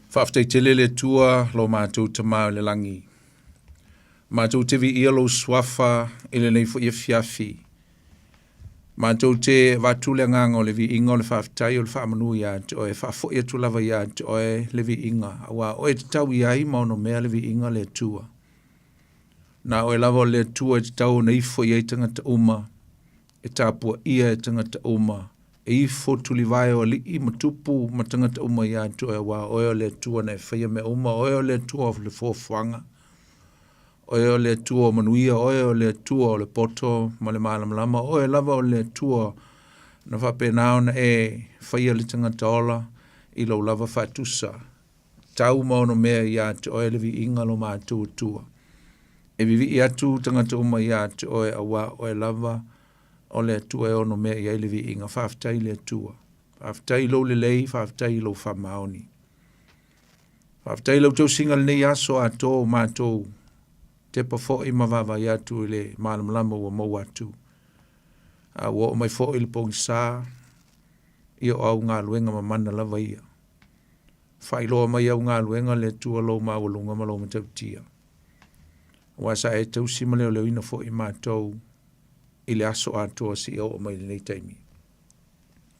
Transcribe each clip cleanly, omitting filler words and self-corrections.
Faafetai tele le Atua lo matou Tama o le lagi. Matou te viia lou suafa i lenei foi afiafi. Matou te avatu le agaga o le viiga o le faafetai o le faamanu ia te oe, faafoi atu lava ia te oe le viiga, aua o oe e tatau i ai ma onomea le viiga le Atua. Na oe lava o le Atua e tatau ona ifo i ai tagata uma, e tapuaia e tagata uma, e ifo tulivae o alii ma tupu ma tagata uma ia te oe, aua o oe o le Atua na e faia mea uma, o oe o le Atua o le foafoaga, o oe o le Atua o manuia, o oe o le Atua o le poto ma le malamalama, o oe lava o le Atua na faapena ona e faia le tagata ola i lou lava faatusa. Tau ma ono mea ia te oe le viiga lo matou Atua. E vivii atu tagata uma ia te oe, aua o oe lava o le Atua e ono mea i ai le viiga. Faafetai le Atua. Faafetai i lou lelei, faafetai i lou faamaoni. Faafetai i lau tausiga lenei aso atoa o matou tepa foi ma vaavaai atu i le malamalama ua maua atu. A ua oo mai foi i le pogisa, ia o au galuega mamana lava ia. Faailoa mai au galuega le Atua lou maualuga ma lou matautia. Aua sa e tausi ma leoleoina foi matou i le aso atoa seia oo mai lenei taimi.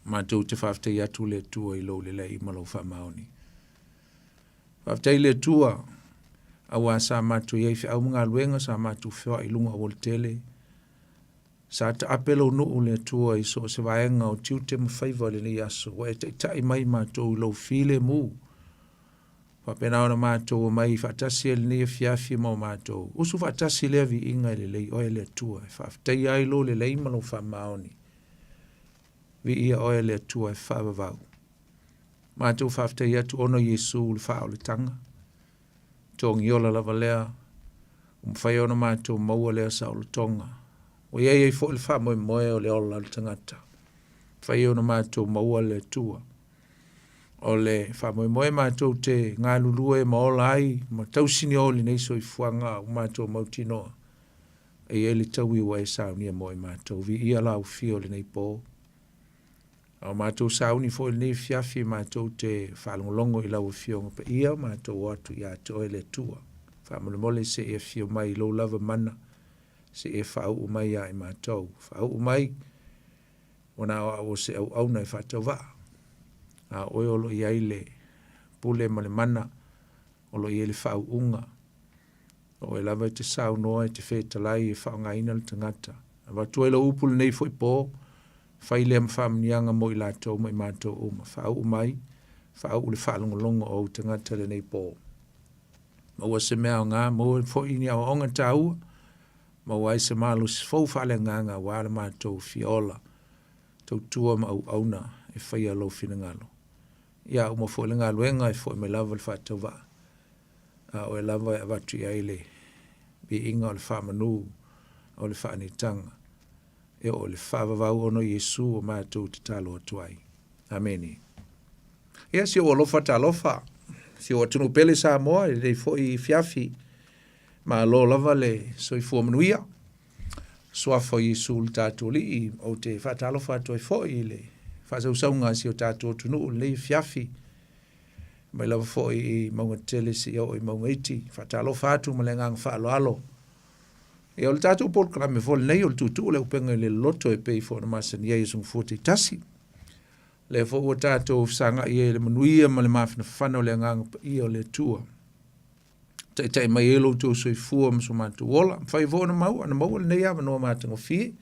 Matou te faafetai atu le Atua i lou lelei ma lou faamaoni. Faafetai i le Atua, aua sa matou i ai feau ma galuega, sa matou feoai i luga o aualatele, sa taape lou nuu le Atua i so o se vaega o tiute ma faiva i lenei aso, ua e taitai mai matou i lou filemu. Faapena ona matou omai faatasi ai lenei afiafi ma o matou usu faatasi lea viiga e lelei oe le Atua, e faafetaia ai lou lelei ma lou faamaoni. Viia oe le Atua e faavavau. Matou faafetai atu ona Iesu le faaolataga. Togiola lava lea, ua mafai ona matou maua lea saolotoga. Ua i ai ai foi le faamoemoe o le ola o le tagata. Mafai ona matou maua le Atua. O le faamoemoe matou te galulue ma ola ai ma tausinio lenei soifuaga ua matou mautinoa. E i ai le taui ua e saunia mo i matou. Viia lau afio i lenei po. A o matou sauni foi i lenei afiafi matou te faalogologo i lau Afioga Paia, matou o atu ia te oe le Atua. Faamolemole se i afio mai i lou lava mana, se i e faauu mai ia i matou. Faauu mai, ua na o au o se auauna e faatauvaa. A o oe o lo o i ai le pule ma le mana, o lo o i ai le faauuga. O oe lava e te saunoa, e te fetalai, e faaaogaina le tagata. Avatu ai lau upu lenei foi po, fai lea ma faamanuiaga mo i latou ma i matou uma. Faauu mai, faauu le faalogologo o ou tagata lenei po. Maua se mea aoga, maua foi ni aoaoga taua, maua ai se malosi fou faaleagaga aua le matou fia ola, tautua ma auauna e faia lou finagalo. Ia uma foi le galuega e foi mai lava le faatauvaa, a oe lava e avatu i ai le viiga o le faamanu o le faanitaga e oo i le faavavau ona o Iesu o matou tatalo atu ai. Amene. Ia, si ou alofa talofa, si ou atunuu pele Samoa i lenei foi fiafi, malo lava le soifua manuia. Suafa o Iesu le tatou Alii, ou te faatalofa atu ai foi i le faasausauga a si o tatou atunuu i lenei afiafi, mai lava foi i mauga tetele seia oo i mauga iti. Faatalofa atu ma le agaga faaaloalo. Ia, o le tatou polokalame foi lenei o le tuutuu le upega i le loloto e pei foi ona masani ai aso Gafua taitasi. Lea foi ua tatou fesagai ai i le manuia ma le mafanafana o le agaga paia o le Atua. Taitai mai ai lo outou soifua ma so matou ola. Mafai foi ona maua, ona maua lenei avanoa matagofie.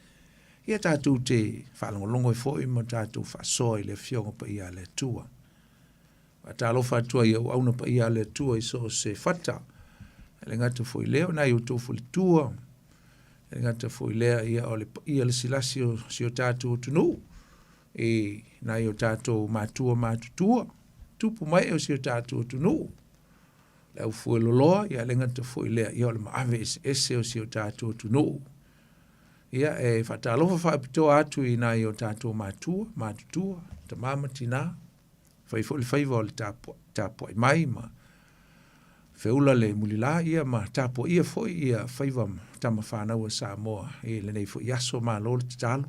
Ia tatou te faalogologo ai foi ma tatou faasoa i le Afioga Paia a le Atua. Faatalofa atu ai i auauna paia a le Atua i so o se fata. E le gata foi i lea, o nai outou faletua, e le gata foi i lea, ia o le paia lasilasi o si o tatou atunuu, i nai o tatou matua matutua, tupu mae o si o tatou atunuu, le au fueloloa, ia e le gata foi i lea, ia o le maave eseese o si o tatou atunuu. Ia e faatalofa faapitoa atu i nai o tatou matua, matutua, tama ma tina, fai foi le faiva o le tapuai mai ma feula le mulila ia ma tapuaia foi ia faiva ma tama fanau a Samoa i lenei foi aso. Malo le tatalo,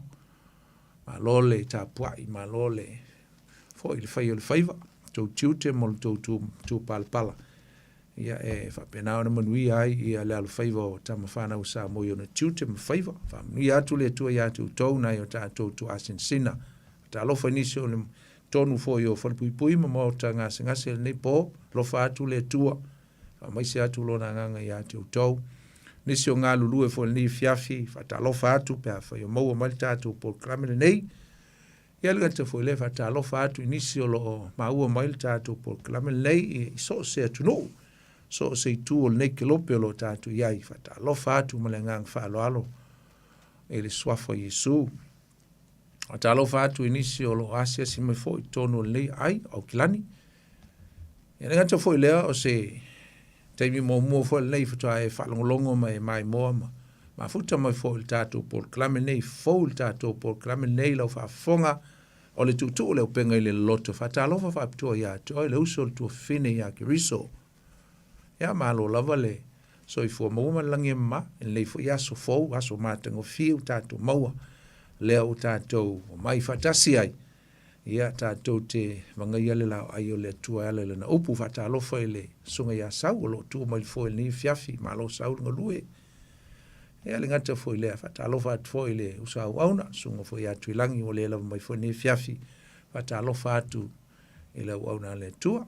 malo le tapuai, malo le foi le fai o le faiva. tou tiute ma lo tou tu palapala. Ia e faapena ona manuia ai ia le alofaiva o tama fanau Samoa i ona tiute ma faiva. Faamanuia atu le Atua ia te outou nai o tatou tuaasinasina. Talofa i nisi o le tonu foi o Falepuipui ma maota gasegase i lenei po. Alofa atu le Atua, faamaise atu lona agaga ia te outou. Nisi o galulue foi i lenei afiafi, faatalofa atu pe afai o maua mai le tatou polokalame lenei. Ia le gata foi lea, faatalofa atu i nisi o lo o maua mai le tatou polokalame lenei i so o se atunuu, so o se itu o lenei kelope o lo o tatou i ai. Faatalofa atu ma le agaga faaaloalo i le suafa o Iesu. Faatalofa atu i nisi o lo o asiasi mai foi i totonu o lenei ai Aukilani. Ia le gata foi lea o se taimi muamua foi lenei faatoa e faalogologo ma e maimoa ma mafuta mai foi i le tatou polokalame lenei, fou le tatou polokalame lenei lau faafofoga o le tuutuu le upega i le loloto. Faatalofa faapitoa ia te oe le uso le tuafafine ia Keriso. Ia malo lava le soifua maua ma le lagi e mama i lenei foi aso fou, aso matagofie ua tatou maua, lea ua tatou omai faatasi ai. Ia tatou te vagaia le laoai o le Atua e ala i lana upu. Faatalofa i le Susuga ia Sau o lo o tu mai le foe i lenei afiafi. Malo Sau le galue. Ia le gata foi lea, faatalofa atu foi i le uso auauna, Susuga foi ia Tuilagi ua le lava mai foi i lenei afiafi. Faatalofa atu i le auauna a le Atua.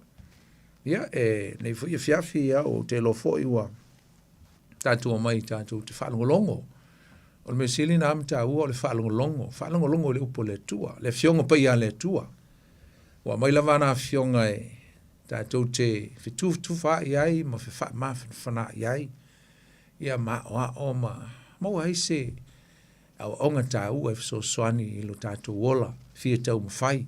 Ia, e nei foi afiafi, ia, ou te iloa foi ua tatou omai tatou te faalogologo. O le mea sili na ma taua o le faalogologo, faalogologo i le upu a le Atua, le Afioga Paia a le Atua. Ua aumai lava ana Afioga e tatou te fetufutufaai ai ma fefaamafanafanaai ai, ia ma aoao ma maua ai se aoaoga taua e fesoasoani i lo tatou ola fia taumafai.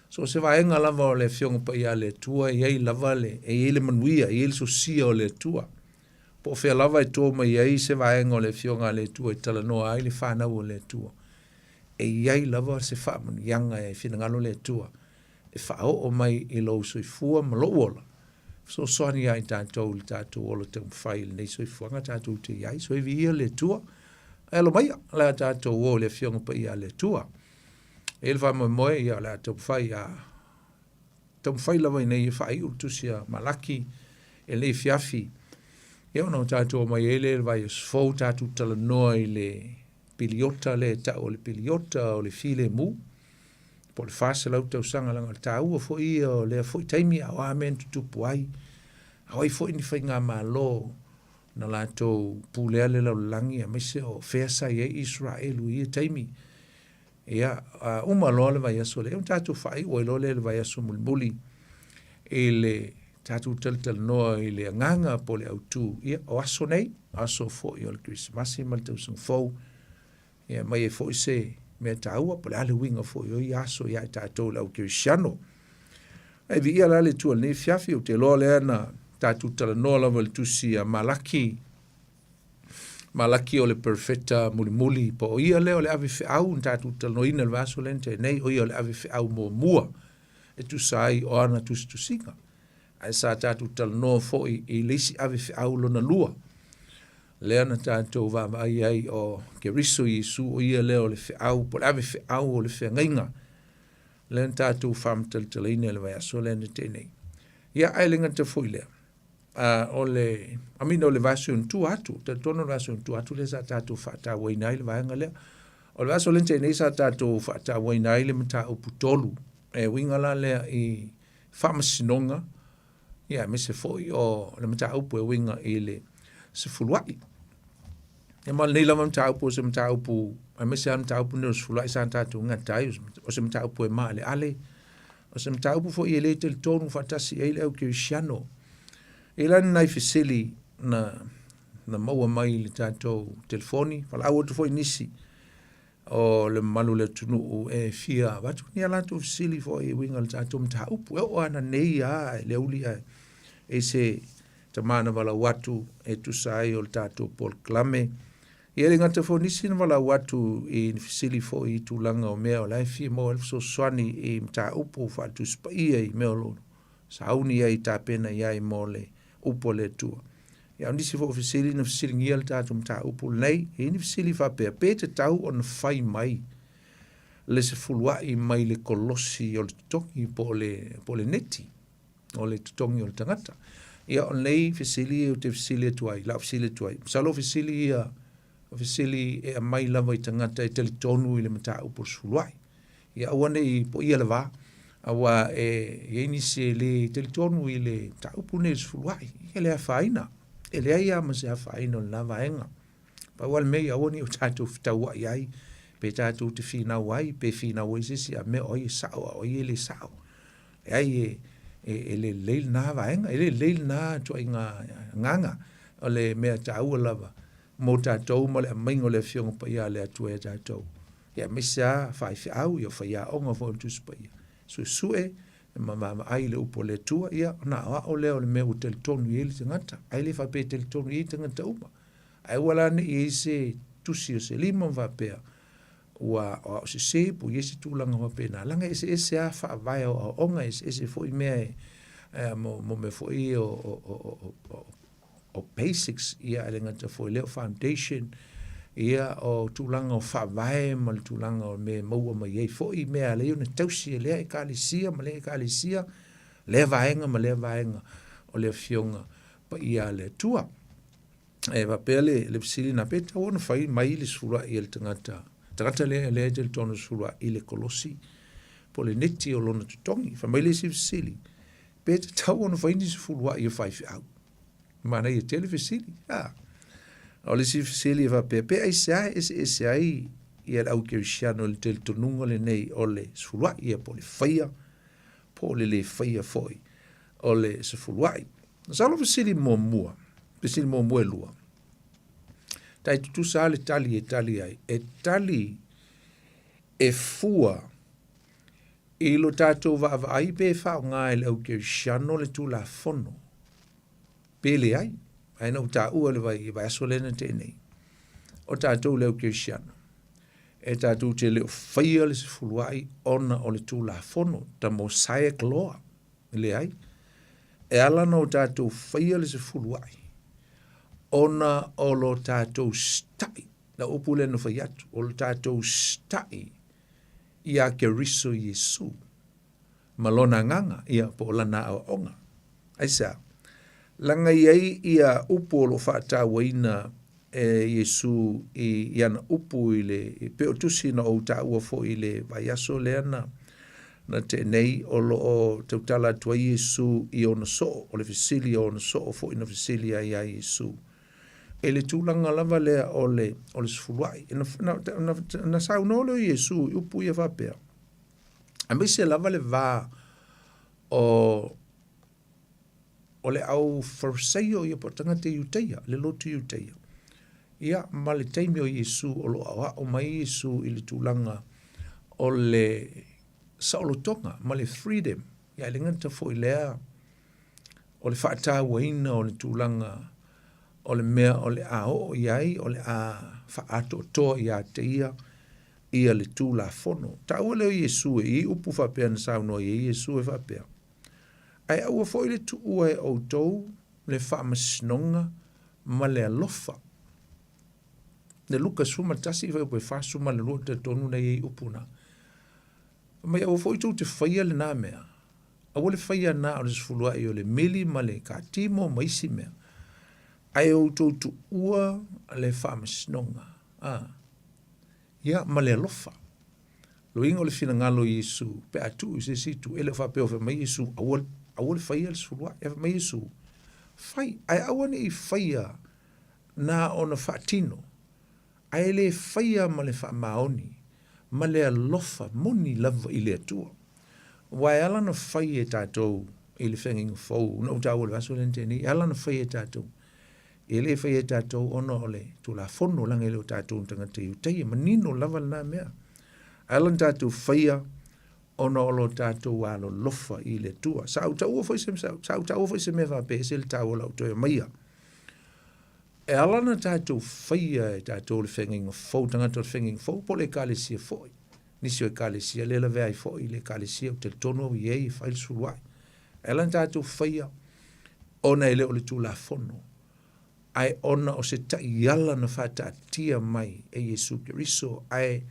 So o se vaega lava o le Afioga Paia a le Atua e i ai lava le, e i ai le manuia, e i ai le sosia o le Atua. Po o fea lava e to mai ai se vaega o le Afioga a le Atua e talanoa ai le fanau o le Atua, e i ai lava se faamanuiaga e finagalo le Atua e faaoo mai i lou soifua ma lou ola, fesoasoani ia i tatou i le tatou ola taumafai i lenei soifuaga tatou te i ai. So e viia le Atua, ae alo maia, o le a tatou o i le Afioga Paia a le Atua. E i ai le faamoemoe, ia o le a taumafai a taumafai lava ina ia faaiu le tusi a Malaki i lenei afiafi. Ia ona o tatou omai ai lea i le vaiaso fou tatou talanoa i le piliota lea e tau o le piliota o le filemu po o le 400 tausaga leaga o le taua foi ia o lea foi taimi a o a mea na tutupu ai a o ai foi ni faigamalo na latou pulea le lalolagi aemaise o fea sa i ai Isaraelu i ia taimi. Ia, uma loa le vaiaso lea, ona tatou faaiu ai loa lea i le vaiaso mulimuli i le tatou talatalanoa i le agaga po o le autu, ia, o aso nei, aso foi o le Kerisimasi ma le Tausaga Fou, ia, aumai ai foi se mea taua, po o le a le uiga foi o ia aso ia i tatou le au kerisiano. Ae viia la le Atua i lenei afiafi, ou te iloa lea na tatou talanoa lava i le tusi a Malaki, Malaki o le perofeta mulimuli, po o ia lea o le ave feau na tatou talanoaina i le vaiaso lea na tea nei, o ia o le ave feau muamua e tusa ai o ana tusitusiga. Ae sa tatou talanoa foi i le isi ave feau lona lua, lea na tatou vaavaai ai o Keriso Iesu, o ia lea o le feau, po o le ave feau o le feagaiga, lea na tatou faamatalatalaina i le vaiaso lea na tea nei. Ia, ae le gata foi lea, o le amina o le vaiaso i tua atu, talitonu o le vaiaso i tua atu lea sa tatou faatauaina ai le vaega lea. O le vaiaso lea na tea nei sa tatou faatauaina ai le mataupu 3, e uiga la lea i faamasinoga, ia aemaise foi o le mataupu e uiga i le sefuluai. Ia ma lenei lava mataupu o se mataupu, aemaise lava le mataupu lenei o le sefuluai sa tatou gata ai, o se mataupu e maaleale, O se mataupu foi e le talitonu faatasi i ai le au kerisiano. E i ai la ni nai fesili na, na maua mai i le tatou telefoni, valaau atu foi nisi o le mamalu o le atunuu e fia avatu ni a latou fesili foi e uiga i le tatou mataupu. E oo lava nei lava i le aoauli ae e se tama na valaau atu e tusa ai o le tatou polokalame. Ia e le gata foi o nisi na valaau atu i ni fesili foi i tulaga o mea o la e fia maua ai le fesoasoani i mataupu faale-Tusi Paia i mea o lo o sauni ai tapena i ai mo le upu a le Atua. Ia o nisi foi o fesili na fesiligia le tatou mataupu lenei, e i ai ni fesili faapea, pe tatau ona fai mai le sefuluai mai le kolosi o le totogi po o le, po o le neti. o le totogi o le tagata. Ia, o lenei fesili ou te fesili atu ai, lau fesili atu ai, masalo o fesili ia, o fesili e aumai lava i tagata e talitonu i le mataupu o le sefuluai. Ia aua ne i poia le va, aua e i ai nisi e le talitonu i le mataupu lenei o le sefuluai. Ia e le afaina, e leai lava ma se afaina o lena vaega. Pau lava le mea ia aua ne i o tatou fetauai ai, pe tatou te finau ai, pe finau ai se isi a mea o ai e sao a o ai e le sao. Leai, e, e, e le lelei lena vaega, e le lelei lena ituaiga agaga. O le mea taua lava mo tatou ma le aumaiga o le Afioga Paia a le Atua ia tatou. Ia aemaise lava faifeau, ia o faiaoga foi o le Tusi Paia. Suesue ma vaavaai i le upu a le Atua, ia ona aoao lea o le mea ua talitonu i ai le tagata. Ae le faapea e talitonu i ai tagata uma. Ae aua la ne i i ai se tusi o se lima ma faapea, ua aoao sese po o i ai se tulaga faapena, leaga e eseese lava faavae o aoaoga, e eseese foi mea e, e mo, mo mea foi ia o, o, o, o, o basics, ia e le gata foi i lea o foundation, ia o tulaga o faavae ma le tulaga o mea e maua mai ai foi mea e ala ai ona tausi e lea ekalesia ma lea ekalesia, lea vaega ma lea vaega o le Afioga Paia a le Atua. E faapea le, le fesili na, pe tatau ona fai mai le sefuluai e le tagata, tagata lea lea e talitonu sefuluai i le kolosi po o le neti o lona totogi. Fai mai le isi fesili, pe tatau ona fai ni sefuluai o faifeau. Manaia tele fesili. Ah. O le isi fesili e faapea, pe aisea e eseese ai ia le au kerisiano i le talitonuga lenei o le sefuluai, ia po o le faia, po o le le faia foi o le sefuluai. Masalo fesili muamua, fesili muamua e lua. Tai tutusa lava le tali e tali ai. E tali e fua i lo tatou vaavaai pe faaaoga e le au kerisiano le Tulafono pe leai. Ae na ou taua i le vaiaso lea na tea nei, o tatou le au kerisiano, e tatou te le o faia le sefuluai ona o le Tulafono, the Mosaic Law. Leai. E ala ona o tatou faia le sefuluai, ona o lo tatou sita'i, lau upu lea na fai atu, o lo tatou sita'i iā Keriso Iesu ma lona agaga, ia, po o lana aoaoga. Aisea? Leaga e i ai ia upu o lo o faatauaina e Iesu i, i ana upu i le, e pei o tusi na ou taua foi i le vaiaso lea na, na tea nei, o lo o tautala atu ai Iesu i ona soo, o le fesili a ona soo foi na fesili ai ia Iesu. I le tulaga lava lea o le, o le sefuluai. Na, na, na, na saunoa lea o Iesu i upu ia faapea, aemaise lava le va o o le au Fariseio ia po o tagata Iutaia, le lotu Iutaia. Ia, ma le taimi o Iesu o lo o aoao mai Iesu i le tulaga o le saolotoga ma le freedom. Ia, e le gata foi lea o le faatauaina o le tulaga o le mea o le a oo i ai, o le a faaatoatoa ia te ia ia le Tulafono. Taua lea o Iesu e i ai upu faapea na saunoa i ai Iesu e faapea, Ae aua foi le tuua e outou le faamasinoga ma le alofa. Le Luka 11 fuaiupu e 42 ou te talitonu na i ai upu na. Fai mai aua foi tou te faia lena mea. Aua le faia na o le sefuluai o le mili ma le katimo ma isi mea. Ae outou tuua le faamasinoga. Ah. Ia, ma le alofa. Loiga o le finagalo o Iesu, pe a tuu i se isi itu, e le o faapea o fai mai Iesu, aua, aua le faia le sefuluai. Ae fai mai Iesu, fai, ae aua ne i faia na ona faatino, ae le faia ma le faamaoni, ma le alofa moni lava i le Atua. Aua e ala ona fai e tatou i le feagaiga fou, na ou taua i le vaiaso lea na tea nei, e ala ona fai e tatou, E le faia e tatou ona o le Tulafono, leaga e le o tatou ni tagata Iutaia. Manino lava lena mea. Ae ala ona tatou faia ona o lo tatou alolofa i le Atua. Sa ou taua foi se, sa ou taua foi se mea faapea, ese le taua o lau toe aumaia. E ala ona tatou faia e tatou le feagaiga fou, tagata o le feagaiga fou, po o le ekalesia foi. Nisi o ekalesia lea lavea ai foi le ekalesia, ou te talitonu au i ai e fai le sefuluai. E ala ona tatou faia ona e le o le Tulafono, ae ona o se taiala na faataatia mai e Iesu Keriso, ae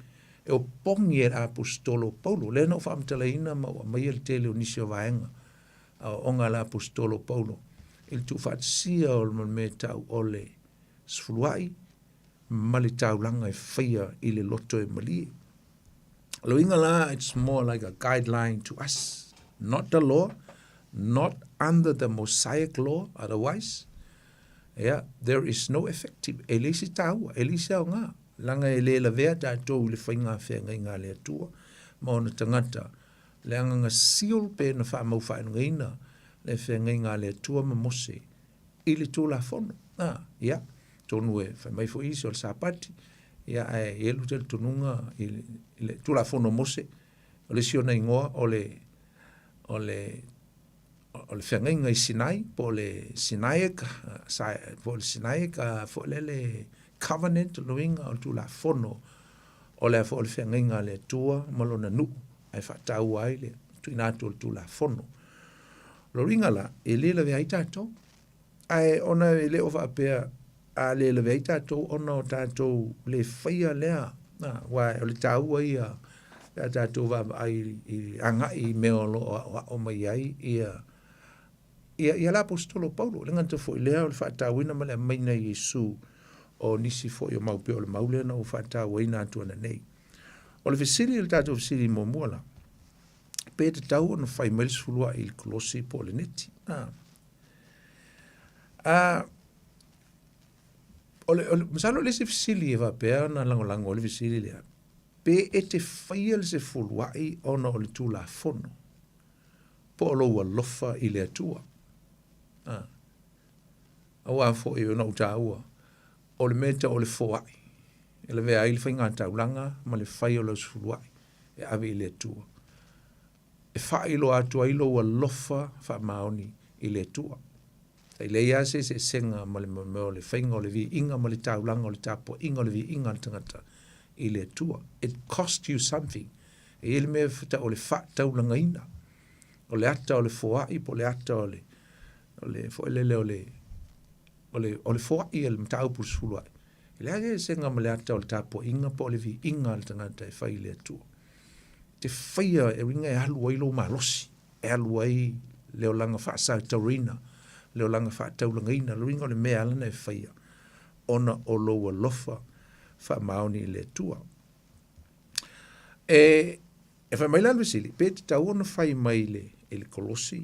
e opogi e le Aposetolo o Paulo. Lea na ou faamatalaina ma ou aumaia le tele o nisi o vaega. Aoaoga a le Aposetolo o Paulo i le tuufaatasia o le mea e tau o le sefuluai ma le taulaga e faia i le loto e malie. O le uiga la, it's more like a guideline to us, not the law, not under the Mosaic law, otherwise, yeah, there is no effective. E leai se taua, e leai se aoga, leaga e le lavea tatou i le faiga feagaiga a le Atua ma ona tagata, leaga na seal pe na faamau faailogaina le feagaiga a le Atua ma Mose i le Tulafono. Ah, ia, atonu e fai mai foi isi o le Sapati, ia, ae i ai lou talitonuga i le, i le Tulafono a Mose, o le isi ona igoa o le, o le, o le feagaiga i Sinai, po o le Sinaic, po o le Sinaic foi lele covenant, o uiga o le Tulafono o le, o le feagaiga a le Atua ma lona nuu, ae faataua ai le tuuina atu o le Tulafono. O le uiga la, e le lavea ai tatou. Ae ona e le o faapea a le lavea ai tatou ona o tatou le faia lea, aua o le taua ia pe a tatou vaavaai i agai i mea o lo o aoao mai ai ia ia ia le aposetolo Paulo. E le gata foi i lea o le faatauaina ma le aumaiga e Iesu o nisi foi o mau pei o le mau lea na ou faatauaina atu ananei. O le fesili, le tatou fesili muamua la, pe tatau ona fai mai le sefuluai i le kolosi po o le neti. Ah. Ah, o le, o le, masalo le isi fesili e faapea ona lagolago ai le fesili lea, pe e te faia le sefuluai ona o le Tulafono, po o lou alofa i le Atua. Ah. Aua foi ona ou taua, o le mea e tau o le foai, e lavea ai le faigataulaga ma le fai o lau sefuluai e ave i le Atua. E faailoa atu ai lou alofa faamaoni i le Atua. E leai lava se eseesega ma le mea o le faiga o le viiga ma le taulaga o le tapuaiga o le viiga a le tagata i le Atua. It cost you something. E i ai le mea e tau o le faataulagaina. O le ata o le foai po o le ata o le, o le foi lele o le, o le, o le foai e le mataupu i le sefuluai. E leai se eseesega ma le ata o le tapuaiga po o le viiga a le tagata e fai i le Atua. Te faia e uiga e alu ai lou malosi, e alu ai le olaga faasataurina, le olaga faataulagaina, le uiga o le mea ala na e faia, ona o lou alofa faamaoni i le Atua. E, e fai mai la le fesili, pe tatau ona fai mai le, i le kolosi,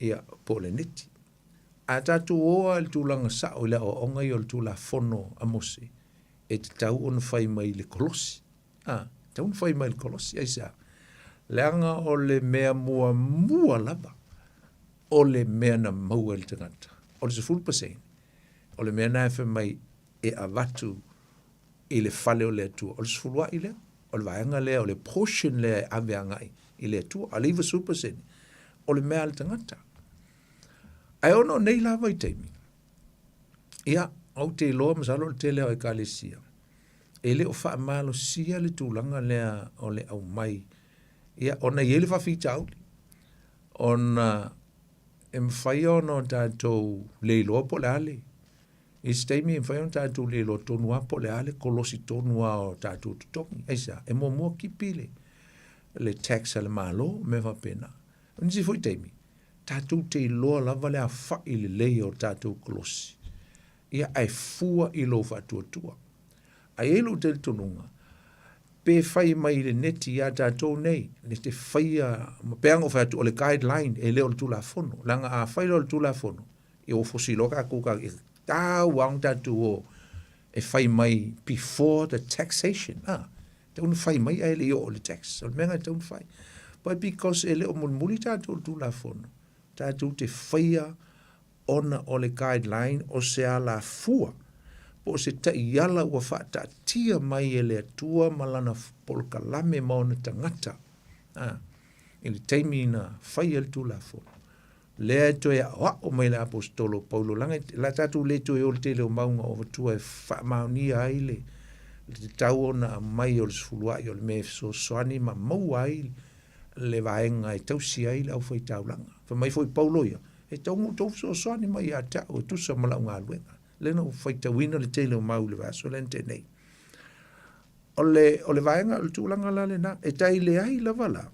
ia, po o le neti. A tatou o lava i le tulaga sao i le aoaoga ia o le Tulafono a Mose, e tatau ona fai mai i le kolosi. A, tatau ona fai mai i le kolosi. Aisea? Leaga o le mea muamua lava o le mea na maua e le tagata, o le 10%, o le mea na e fai mai e avatu i le fale o le Atua. O le sefuluai lea, o le vaega lea, o le portion lea e ave agai i le Atua. A o le 90%, o le mea a le tagata. Ae ona o nei la vaitaimi, ia, ou te iloa masalo o le tele o ekalesia, e le o faamalosia le tulaga lea o le aumai, ia, ona e i ai le faafitauli, ona e mafai ona o tatou le iloa po o le a le, i se taimi e mafai ona tatou le iloa tonu lava po o le a le kolosi tonu lava o tatou totogi. Aisea? E muamua kipi le, le tax a le Malo, mea faapena. O nisi foi taimi, tatou te iloa lava le afa'i lelei o tatou kolosi, ia ae fua i lou faatuatua. Ae i ai lou talitonuga, pe fai mai i le neti iā tatou nei, le te faia, ma pei lava ona ou fai atu, o le guideline, e le o le Tulafono. Leaga a fai loa le Tulafono, ia ua fosi loa tatou, e tatau lava ona tatou o e fai mai before the taxation, a. Tatau ona fai mai ae le i oo i le tax. O le mea lena e tatau ona fai. But because e le o mulimuli tatou i le Tulafono, tatou te faia ona o le guideline o se alafua po o se taiala ua faataatia mai e le Atua ma Lana polokalame ma ona tagata, a, i le taimi na fai ai le Tulafono. Lea e toe aoao mai le Aposetolo o Paulo, leaga o le a tatou le toe o i le tele o mauga o avatua e faamaonia ai le tatau ona aumai o le sefuluai o le mea e fesoasoani ma maua ai le vaega e tausi ai le aufaitaulaga. Fai mai foi Paulo ia, e tatau ona outou fesoasoani mai ia te au e tusa ma lau galuega. Lea na ou faitauina le tele o mau i le vaiaso lea na tea nei. O le, o le vaega, o le tulaga la lena, e tai leai lava la,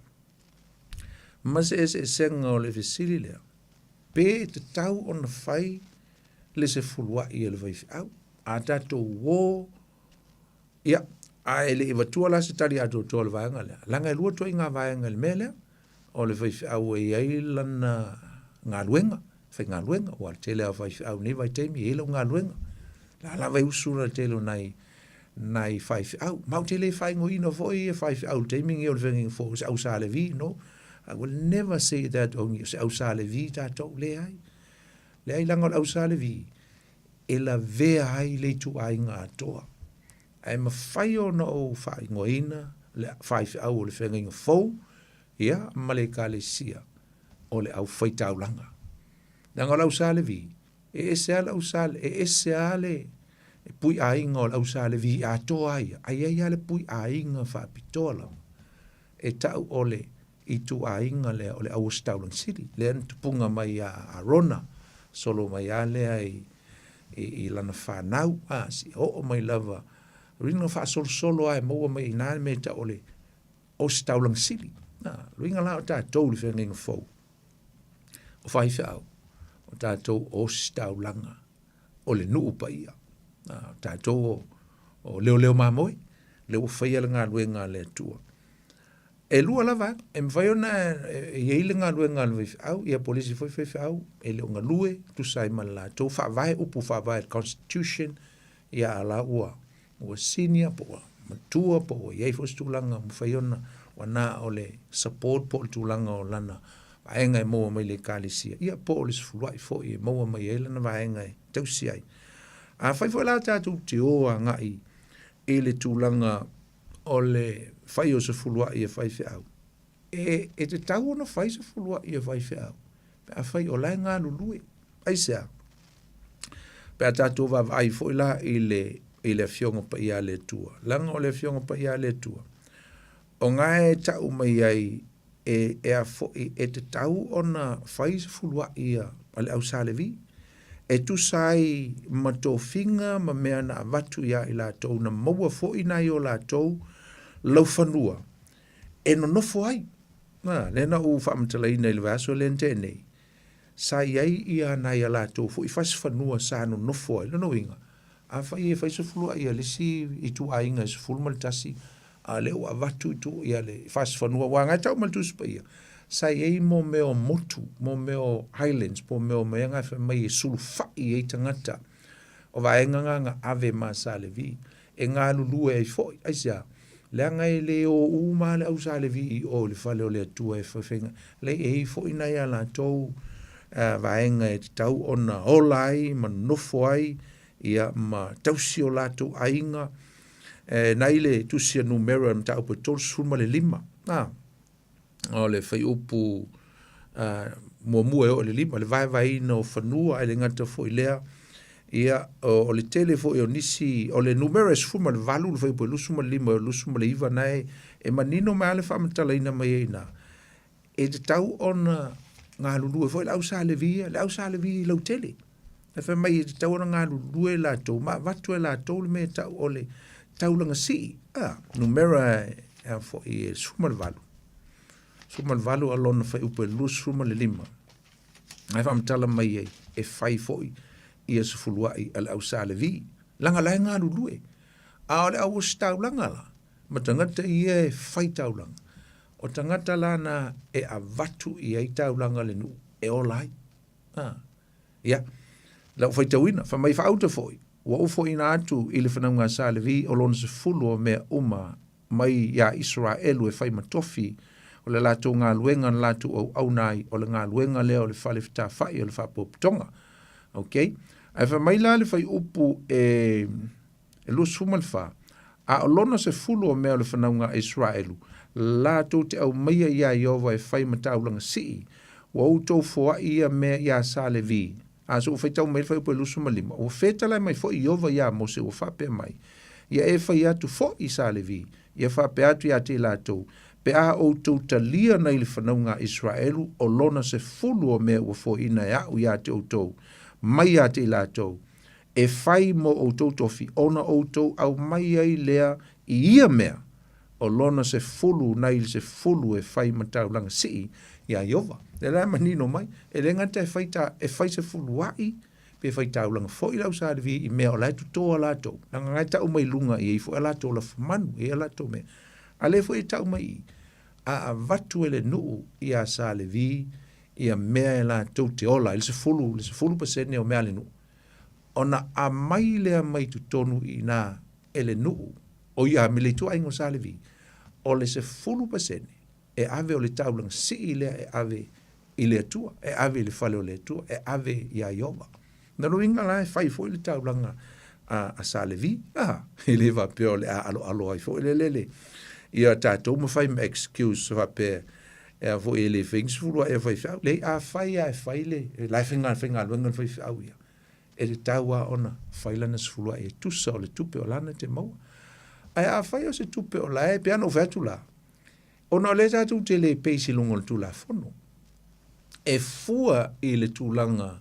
ma se eseesega o le fesili lea. Pe e tatau ona fai le sefuluai a le faifeau. A tatou o, ia, a e le i avatua la se tali atoatoa o le vaega lea, leaga e lua ituaiga vaega i le mea lea, o le faifeau e i ai lana galuega, faigaluega, aua o le tele lava o faifeau i lenei vaitaimi e i ai lau galuega. O la lava e usu le tele o nai nai faifeau. Ma ou te le faaigoaina foi faifeau i le taimi lenei o le feagaiga fou o se au Sa Levi, no. I will never say that o se au Sa Levi tatou, leai. Leai, leaga o le au Sa Levi, e lavea ai le ituaiga atoa. Ae mafai ona ou faaigoaina le faifeau o le feagaiga fou, ia, ma le ekalesia o le aufaitaulaga. Leaga o le au Sa Levi, e ese lava le au Sa, e ese lava le pui aiga o le au Sa Levi atoa lava ia, ae i ai lava le pui aiga faapitoa lava e tau o le ituaiga lea o le au ositaulaga sili, lea na tupuga mai ia Arona, solo mai lava lea i, i, i lana fanau, a, seia oo mai lava, uiga faasolosolo lava e maua mai i ina le mea e tau o le ositaulaga sili. A, uiga la o tatou i le feagaiga fou, o faifeau, o tatou ositaulaga o le nuu paia. A, o tatou o, o leoleo mamoe, lea ua faia le galuega a le Atua. E lua lava, e mafai ona e i ai le galuega a le faifeau, ia po o le isi foi faifeau e le o galue, tusa ai ma le latou faavae, upu faavae constitution, ia a la ua ua senior po ua matua po ua i ai foi se tulaga ua mafai ona ua na o le support po o le tulaga o lana vaega e maua mai le ekalesia, ia po o le sefuluai foi e maua mai ai lana vaega e tausi ai. Afai foi la tatou te o agai i le tulaga o le fai o se fuluai e faifeau, e, e tatau ona fai se fuluai e faifeau, pe afai o la e galulue. Aisea? Pe a tatou vaavaai foi la i le, i le Afioga Paia a le Atua, leaga o le Afioga Paia a le Atua, o ga e tau mai ai e, e a foi, e tatau ona fai se fuluai a, a le au Sa Levi, e tusa ai ma tofiga ma mea na avatu iā i latou na maua foi nai o latou laufanua e nonofo ai. Na, lea na ou faamatalaina i le vaiaso lea na tea nei, sa i ai ia nai a latou foi fasifanua sa nonofo ai. Lona uiga, afai e fai se fuluai a le isi ituaiga e 11, a o lea ua avatu i tu ia le fasifanua, aua na e tau mai le Tusi Paia, sa i ai mo mea o motu, mo mea o islands, po o mea o mea na fai mai e sulufai ai tagata. O vaega na na ave ma Sa Levi, e galulue ai foi. Aisea? Leaga e le o uma le au Sa Levi i o i le fale o le Atua e faiga. Leai, e i ai foi nai a latou vaega e tatau ona ola ai ma nofo ai ia ma tausi o latou aiga. E nai le tusi a Numera i le mataupu e 35, a, o le fuaiupu muamua e oo i le lima, le vaevaeina o fanua, ae le gata foi i lea, ia, o le tele foi o nisi, o le numera e 18, le fuaiupu e 25 e oo i le 29, na e, e manino mai lava le faamatalaina mai ai i ina, e tatau ona galulue foi le au Sa Levi ia, le au Sa Levi lautele. E fai mai e tatau ona galulue latou ma avatu e latou le mea e tau o le taulaga sii. A, numera e a foi e 18. 18 a lona fuaiupu e 25. Ae faamatala mai ai e fai foi ia sefuluai a le au Sa Levi. Leaga la e galulue. A o le au ositaulaga la, ma tagata ia e fai taulaga, o tagata la na e avatu i ai taulaga a le nuu e ola ai. A. Ia, lau faitauina, fai mai faauta foi, ua ou foaiina atu i le fanauga a Sa Levi o lona sefulu o mea uma mai iā Isaraelu e fai ma tofi, o le latou galuega na latou auauna ai, o le galuega lea o le fale fetafai o le faapotopotoga. Okay? Ae fai mai la le fuaiupu e e 24, a o lona sefulu o mea o le fanauga a Isaraelu, latou te aumaia iā Ieova e fai ma taulaga sii, ua outou foai ia mea iā Sa Levi. A se ua faitau mai le fuaiupu e 25, ua fetalai mai foi Ieova iā Mose ua faapea mai, Ia e fai atu foi i Sa Levi, ia faapea atu iā te i latou, Pe a outou talia nai le fanauga a Isaraelu o lona sefulu o mea ua foaiina e aʻu iā te outou, mai iā te i latou, e fai mō outou tofi, ona outou aumai ai lea i ia mea O lona 10 nai le 10 e fai ma taulaga sii iā Ieova. Lea la e manino mai, e le gata e fai ta, e fai sefuluaʻi pe fai taulaga foi le au Sa Levi i mea o la e toto a latou, leaga na e tau mai luga e i ai foi a latou lafumanu, e i ai a latou mea. A lea foi e tau mai i i, a avatu e le nuu iā Sa Levi ia mea e latou te ola ai, le 10, le 10% o mea a le nuu, ona aumai lea mai totonu i ina e le nuu, o ia me le ituaiga o Sa Levi, o le 10% e ave o le taulaga sii lea e ave i le Atua, e ave i le fale o le Atua, e ave iā Ieova. Na lona uiga la e fai foi le taulaga a, a Sa Levi, a, e le faapea o le a aloalo ai foi le lele ia tatou ma fai ma excuse faapea e a foi e le fai ni sefulu aʻe a faifeau. Leai, a fai lava e fai le, la e faiga, faigaluega le faifeau ia, e tatau lava ona fai lana sefulu aʻe e tusa o le tupe o lana te maua. Ae afai o se tupe o la e, pei lava ona ou fai atu la, ona o lea tatou te le base i luga o le Tulafono, e fua i le tulaga,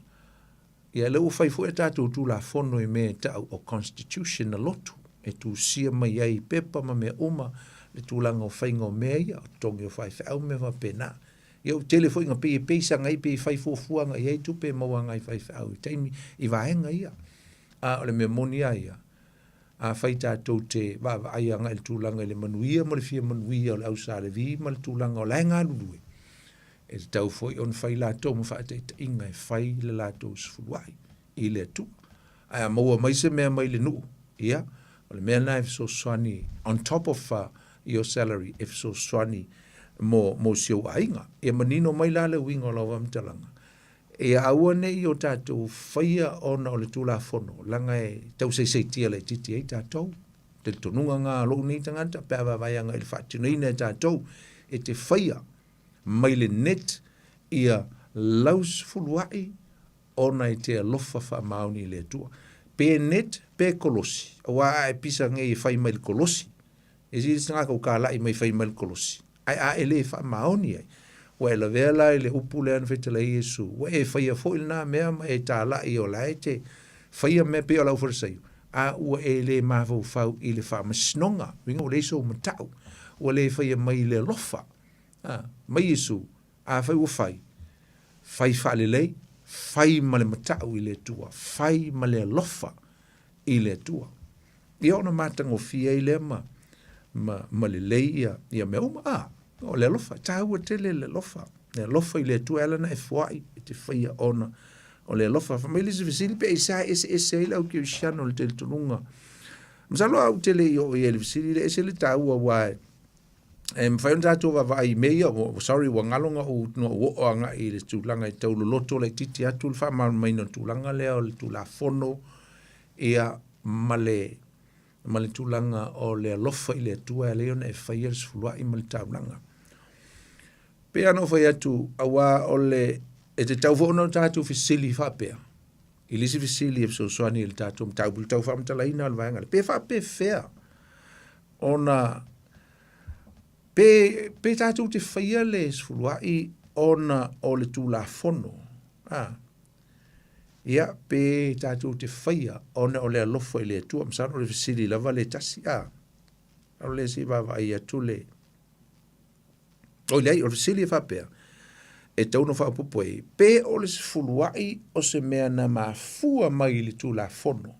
ia lea ua fai foi a tatou Tulafono i mea e tau o Constitution na lotu, e tusia mai ai i pepa ma mea uma le tulaga o faiga o mea ia, o totogi o faifeau ma mea faapena. Ia ua tele foi ina pei e base agai pe fai fuafua agai i ai tupe e maua agai i faifeau i taimi i vaega ia. A o le mea moni lava ia, afai tatou te vaavaai agai i le tulaga i le manuia ma le fia manuia o le au Sa Levi ma le tulaga o la e galulue, e tatau foi ona fai latou ma faataitaiga e fai le latou sefuluai i le Atua. Ae a maua mai se mea mai le nuu, ia, o le mea lena e fesoasoani on top of your salary e fesoasoani mo, mo si ou aiga. Ia manino mai la le uiga o lau faamatalaga, ia aua ne i o tatou faia ona o le Tulafono, leaga e tausaisaitia laitiiti ai tatou. Talitonuga lena a lou nei tagata pe a vaavaai agai i le faatinoina e tatou e te faia mai le net ia lau sefuluai ona e te alofa faamaoni i le Atua. Pe net pe kolosi, aua a e pisa nei e fai mai le kolosi, e sili se tagata ua talai mai fai mai le kolosi, ae a e le faamaoni ai, ua e lavea la i le upu lea na fetalai ai Iesu, ua e faia foi lena mea ma e talai o la e te faia mea pei o le aufalesaio, a ua e le mafaufau i le faamasinoga, uiga ua leai sou matau, ua le faia mai i le alofa, a, mai Iesu, Afai ua fai, fai faalelei, fai ma le matau i le Atua, fai ma le alofa i le Atua. Ia ona matagofie ai lea ma, ma, ma lelei ia, ia mea uma. A, o le alofa, e taua tele le alofa. Le alofa i le Atua e ala ona e foai e te faia ona o le alofa. Fai mai le isi fesili pe aisea e eseese ai le au kerisiano i le talitonuga. Masalo au te le i oo i ai i le fesili lea, e ese le taua aua e E mafai ona tatou vaavaai i mea ia, sorry ua galo na ou, na ou oo agai i le tulaga e tau loloto laitiiti atu le faamalamalamaina o le tulaga lea o le Tulafono, ia, ma le, ma le tulaga o le alofa i le Atua e ala ai ona e faia le sefuluai ma le taulaga. E pei lava ona ou fai atu, aua o le, e tatau foi ona tatou fesili faapea, i le isi fesili e fesoasoani i le tatou mataupu i le tau faamatalaina o le vaega lea, pe faapefea ona pe, pe tatou te faia le sefuluai ona o le Tulafono, a, ia, pe tatou te faia ona o le alofa i le Atua. Masalo o le fesili lava le tasi, a, o le se i vaavaai atu le, oi leai, o le fesili e faapea, e tatau ona faaopoopo i ai, pe o le sefuluai o se mea na mafua mai i le Tulafono,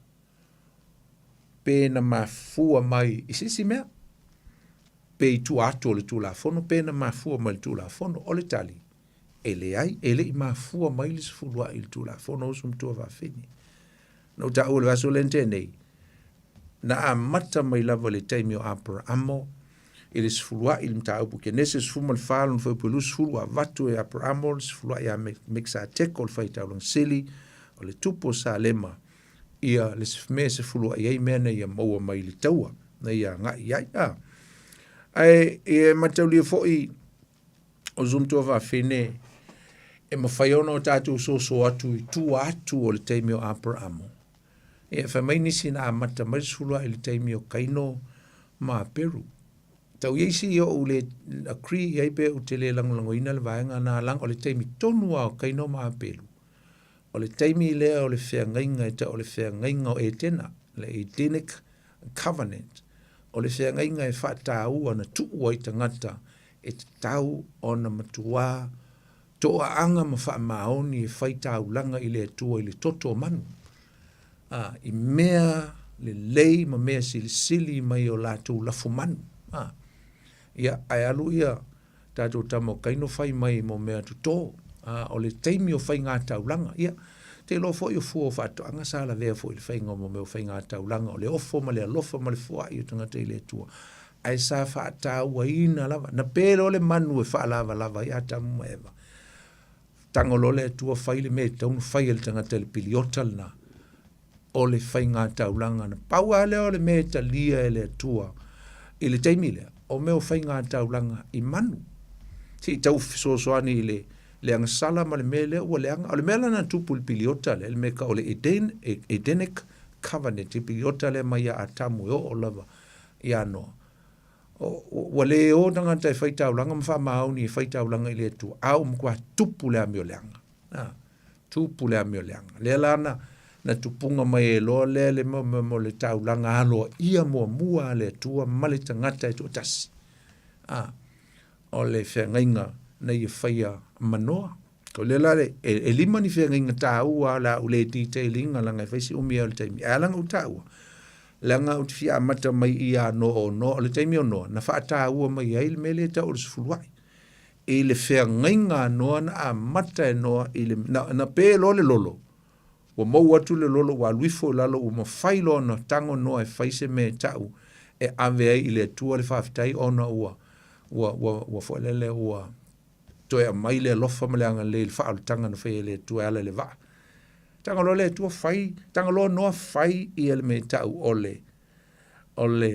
pe na mafua mai i se isi mea, pe i tua atu o le Tulafono, pe na mafua mai i le Tulafono. O le tali, e leai, e le i mafua mai le sefuluai i le Tulafono uso matua faafine. Na ou taua i le vaiaso lea na tea nei, na amata mai lava i le taimi o Aperamo i le sefuluai i le mataupu Kenese 14 lona fuaiupu e 20 ua avatu e Aperamo le sefuluai ia Mekisateko le faitaulaga sili o le tupu o Salema ia le mea e sefuluai ai mea na ia maua mai i le taua na ia agai i ai. A. Ae e mataulia foi o uso matua faafine e mafai ona o tatou soso atu i tua atu o le taimi o Aperamo. Ia fai mai nisi na amata mai le sefuluai i le taimi o Kaino ma Aperu. Tau i ai si ou le agree i ai pe ou te le lagolagoina le vaega na leaga o le taimi tonu lava o Kaino ma Aperu. O le taimi lea o le feagaiga e tau o le feagaiga o Etena, le Edenic Covenant. O le feagaiga e faataua na tuu ai tagata e tatau ona matuā toaaga ma faamaoni e fai taulaga i le Atua i le toto o manu, a, i mea lelei ma mea silisili mai o latou lafumanu. A, ia, ae alu ia tatou tama o Kaino fai mai mo mea toto, a, o le taimi o faiga taulaga. Ia, te iloa foi o fua o faatoaga sa lavea foi i le faiga o mea o faiga taulaga, o le ofo ma le alofa ma le foai o tagata i le Atua, ae sa faatauaina lava. Na pe loa le manu e faalavalava ai Atamu ma Eva, tago loa le Atua fai le mea e tatau ona fai e le tagata i le piliota lena, o le faiga taulaga. Na pau lava lea o le mea e talia e le Atua i le taimi lea, o mea o faiga taulaga i manu. Se i tau fesoasoani i le le agasala ma le mea lea ua leaga. O le mea la na tupu i le piliota lea, le mea e tau o le Eden, Edenic Covenant, le piliota lea mai ia Atamu e oo lava ia Noa. Ua le o tagata e fai taulaga ma faamaoni e fai taulaga i le Atua, a ua matua tupu le amio leaga. A, tupu le amio leaga. Lea la na, na tupuga mai ai loa lea le mo, mo, mo le taulaga aloaia muamua a le Atua ma le tagata e toatasi. A, o le feagaiga na ia faia ma Noa. O lea la e, e lima ni feagaiga tāua o le a ou le detail ina leaga e fai si umi ai o le taimi. Ae ala ona ou taua, leaga ou te fia amata mai i ia Noa o Noa, o le taimi o Noa, na faataua mai ai le mea lea e tau o le sefuluai. I le feagaiga a Noa na amata e Noa i le, na, na pe loa le lolo, ua mou atu le lolo ua alu ifo i lalo ua mafai loa ona tago Noa e fai se mea e tau e ave ai i le Atua le faafetai ona ua, ua, ua, ua foi lele ua toe aumai le alofa ma le agalelei i le faaolataga na faia e le Atua e ala i le vaa. Tago loa le Atua fai, tago loa Noa fai ia le mea e tau o le, o le,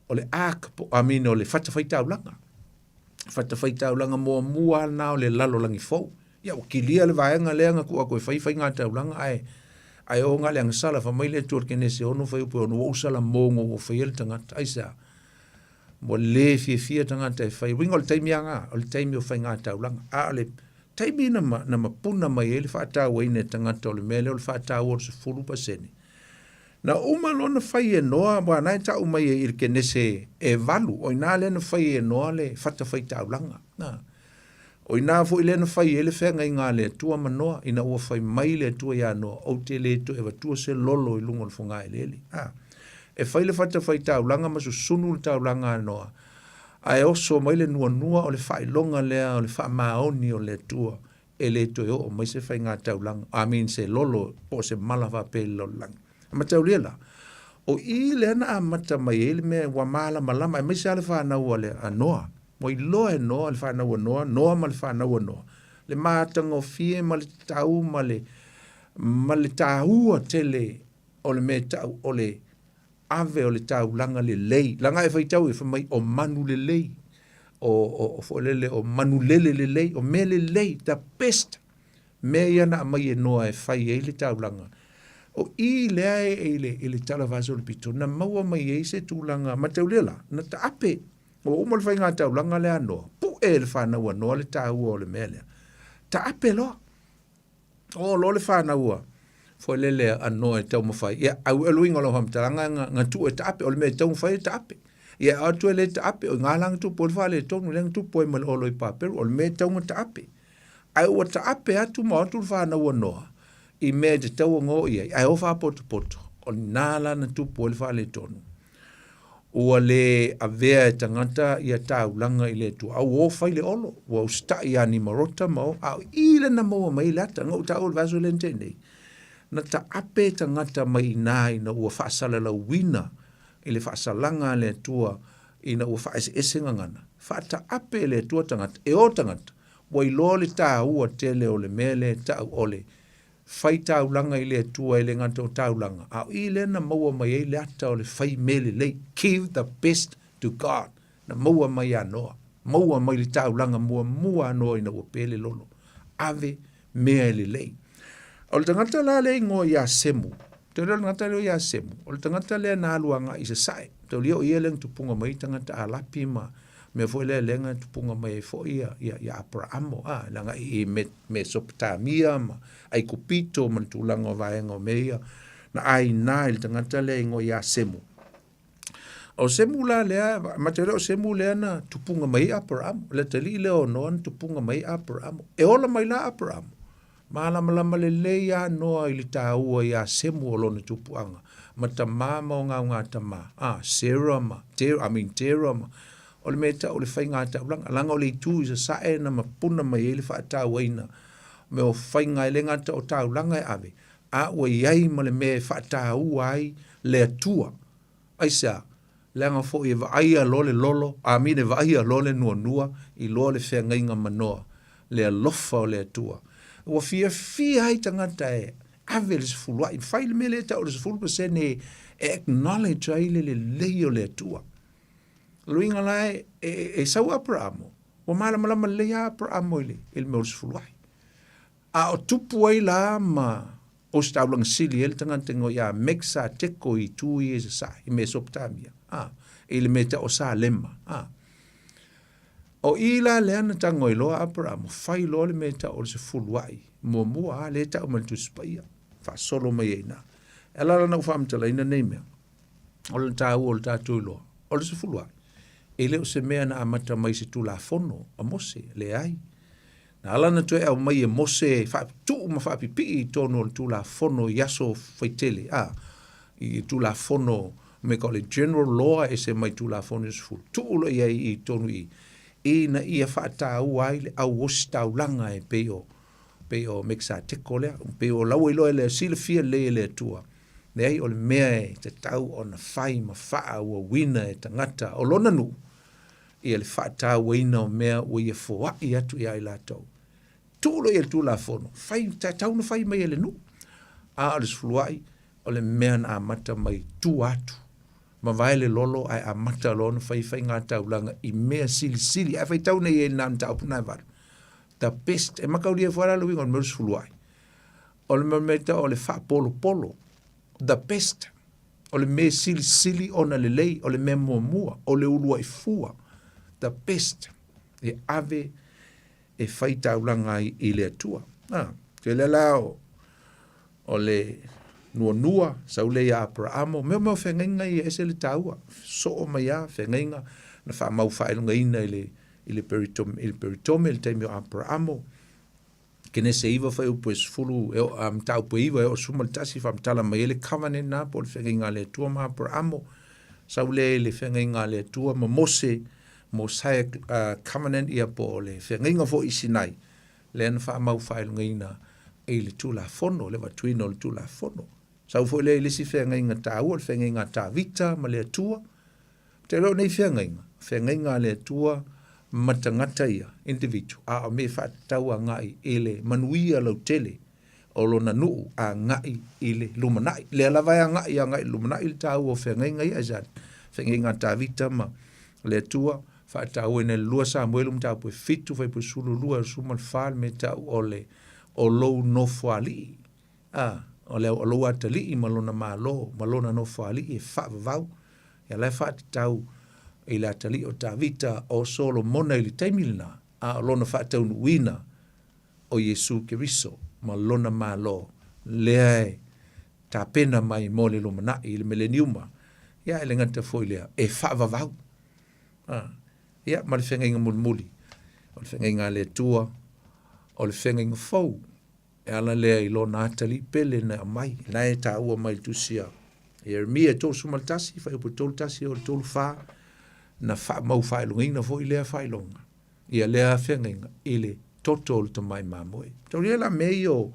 o le ark, po, I mean, o le fatafaitaulaga. Fatafaitaulaga muamua lena o le lalolagi fou. Ia ua kilia le vaega lea na tuu atu e fai faigataulaga ae ae o na le agasala fai mai le Atua i le Kenese 6 fuaiupu e 6 ua ou salamo ina ua faia le tagata. Aisea? Ua le fiafia tagata e fai. Uiga o le taimi lava lena, o le taimi o faigataulaga. A o le taimi na, na mapuna mai ai le faatauaina e tagata o le mea lea o le faataua o le 10%. Na uma loa ona fai e Noa, aua na e tau mai ai i le Kenese e 8, o i ina lea na fai e Noa le fatafaitaulaga. Na. O i ina foi lea na fai ai le feagaiga a le Atua ma Noa, ina ua fai mai le Atua iā Noa, Ou te le toe avatua se lolo i luga o le fogaeleele. A. E fai le fatafaitaulaga ma susunu le taulaga a Noa, ae oso mai le nuanua o le faailoga lea o le faamaoni o le Atua e le toe oo mai se faigataulaga, I mean se lolo po o se mala faapea i le lalolagi. E mataulia la, o i lea na amata mai ai le mea ua malamalama, aemaise lava le fanau a, le, a Noa. Ua iloa e Noa le fanau a Noa, Noa ma le fanau a Noa, le matagofie ma le tatau ma le, ma le taua tele o le mea tau o le ave o le taulaga lelei. Leaga e faitau e fai mai o manu lelei, o, o, o foi lele, o manu lele lelei, o mea lelei, the best mea ia na aumai e Noa e fai ai le taulaga. O i lea e i le, i le Tala Faasolopito, na maua mai ai se tulaga mataulia la, na taape. Ua uma le faiga taulaga lea a Noa, pu'e e le fanau a Noa le taua o le mea lea. Taape loa. Oo loa le fanau a foi lele a Noa e taumafai. Ia, au e luiga o lau faamatalaga na, na tuu e taape, o le mea e taumafai e taape. Ia, e atu e le taape, o i ina la na tupu ai le faaletonu, lea na tupu ai ma le olo i Paperu, o le mea e tatau ona taape. Ae ua taape atu ma o atu le fanau a Noa i mea e tatau ona o i ai, ae o faapotopoto, o lena la na tupu ai le faaletonu. Ua le avea e tagata ia taulaga i le Atua, a ua o fai le olo, ua usitai ia Nimarota ma o, a o i lea na maua mai ai le ata. Na ou taua i le vaiaso lea na tea nei, na taape tagata mai i ina ina ua faasalalauina i le faasalaga a le Atua ina ua faaeseese gagana, faataape e le Atua tagata, e o tagata, ua iloa le taua tele o le mea lea e tau o le fai taulaga i le Atua e le gata o taulaga, a o i lea na maua mai ai le ata o le fai mea lelei, give the best to God, na maua mai ia Noa, maua mai le taulaga muamua a Noa ina ua pe le lolo, ave mea e lelei. O le tagata la lea e igoa ia Semu, te iloa le tagata lea ia Semu, o le tagata lea na alu agai i sasae, taulia o ia lea na tupuga mai ai tagata Alapi ma mea foi lea lea na tupuga mai ai foi ia, ia, ia Aparaamo, a, le agai i Mesopotamia ma Aikupito ma le tulaga o vaega o mea ia, na aina i le tagata lea e igoa ia Semu. O Semu la lea, matou o Semu lea na tupuga mai ai Aperaamo, le atalii lea o Noa na tupuga mai ai Aperaamo. E ola mai la Aperaamo, malamalama lelei lava Noa i le taua ia Semu o lona tupuaga, ma tama ma ogaoga tama, a, Sera ma, I mean Tera ma, o le mea e tau o le faiga taulaga, leaga o le itu i sasae na mapuna mai ai le faatauaina, mea o faiga e le gata o taulaga e ave, a ua i ai ma le mea e faataua ai le Atua. Aisea? Leaga foi e vaaia loa le lolo, amine, e vaaia loa le nuanua, iloa le feagaiga ma Noa, le alofa o le Atua. Ua fiafia ai tagata e ave le sefuluai, fai le mea lea e tau o le 10% e acknowledge ai le lelei o le Atua. O le uiga la e, e, e sau Aperamo, ua malamalama lelei lava Aperamo i le, i le mea o le sefuluai. A o tupu ai la ma ositaulaga sili ai le tagata igoa ia Meksateko i itu ia i sasae, i Mesopotamia, a, i le mea tau o Salema, a. O i la lea na tago ai loa Aperamo, fai loa le mea tau o le sefuluai, muamua a, lea e tau mai le Tusi Paia, faasolo mai ai i ina. E ala la ona ou faamatalaina nei mea, o le taua o le tatou iloa, o le sefuluai, e le o se mea na amata mai i se Tulafono a Mose, leai. Na ala ona toe aumai e Mose e faatuu ma faapipii i totonu o le Tulafono i aso faitele, a, i Tulafono me ka o le general law e ese mai Tulafono i sefulu, tuu loa i ai i totonu i i, ina ia faataua ai le au ositaulaga e pei o pei o Mekisateko lea, pei o la ua iloa e le silafia lelei e le Atua, leai o le mea e tatau ona fai ma faaauauina e tagata o lona nuu, ia le faatauaina o mea ua ia foai atu ia i latou. Tuu loa ia le Tulafono, fai, tatau ona fai mai e le nuu. A o le sefuluai, o le mea na amata mai tua atu. Mavae le lolo ae amata loa ona fai faiga taulaga i mea silisili. Ae faitau nei i ai i lena mataupu na e valu. The best, e mataulia foi la le uiga o le mea o le sefuluai. O le mea tau o le faapolopolo. The best. O le mea silisili ona lelei, o le mea muamua, o le uluai fua, the best, e ave e fai taulaga ai i le Atua. Ah, te lea la o, o le nuanua, sau lea ia Aperaamo, mea mea o feagaiga ia ese le taua, soo mai lava feagaiga na faamau faailogaina i le, i le peritome, i le peritome i le taimi o Aperaamo, Kenese 9 fuaiupu e 10 e o, mataupu e 9 e oo 11 faamatala mai ai le covenant na po o le feagaiga a le Atua ma Aperamo. Sau lea i le feagaiga a le Atua ma Mose, Mosaic covenant ia po o le feagaiga foi i Sinai, lea na faamau faailogaina i le Tulafono, le avatuina o le Tulafono. Sau foi lea i le isi feagaiga taua, le feagaiga a Tavita ma le Atua. Ou te iloa o nei feagaiga, feagaiga a le Atua ma tagata ia, individual, a o mea e faatatau agai i le manuia lautele o lona nuu agai i le lumanai. Lea lava e agai agai i le lumanai le taua o feagaiga ia, aisea? Feagaiga a Tavita ma le Atua, faatauaina i le 2 Samuelu mataupu e 7, fuaiupu 12, 14, le mea e tau o le o lou nofoalii. A, o le o lou atalii ma lona malo ma lona nofoalii e faavavau. Ia la e faatatau i le atalii o Tavita o Solomona i le taimi lena, a o lona faataunuuina o Iesu Keriso ma lona malo lea e tapena mai mo le lumanai i le mileniuma. Ia e le gata foi i lea, e faavavau. A, ia ma le feagaiga mulimuli, o le feagaiga a le Atua, o le feagaiga fou E ala lea i lona atalii pele na aumai, na e taua mai i le tusi a Ieremia 31, fuaiupu 31 e oo i le 34, na faamau faailogaina foi lea faailoga, ia lea feagaiga i le toto o le tamai mamoe. Taulia la mea ia o,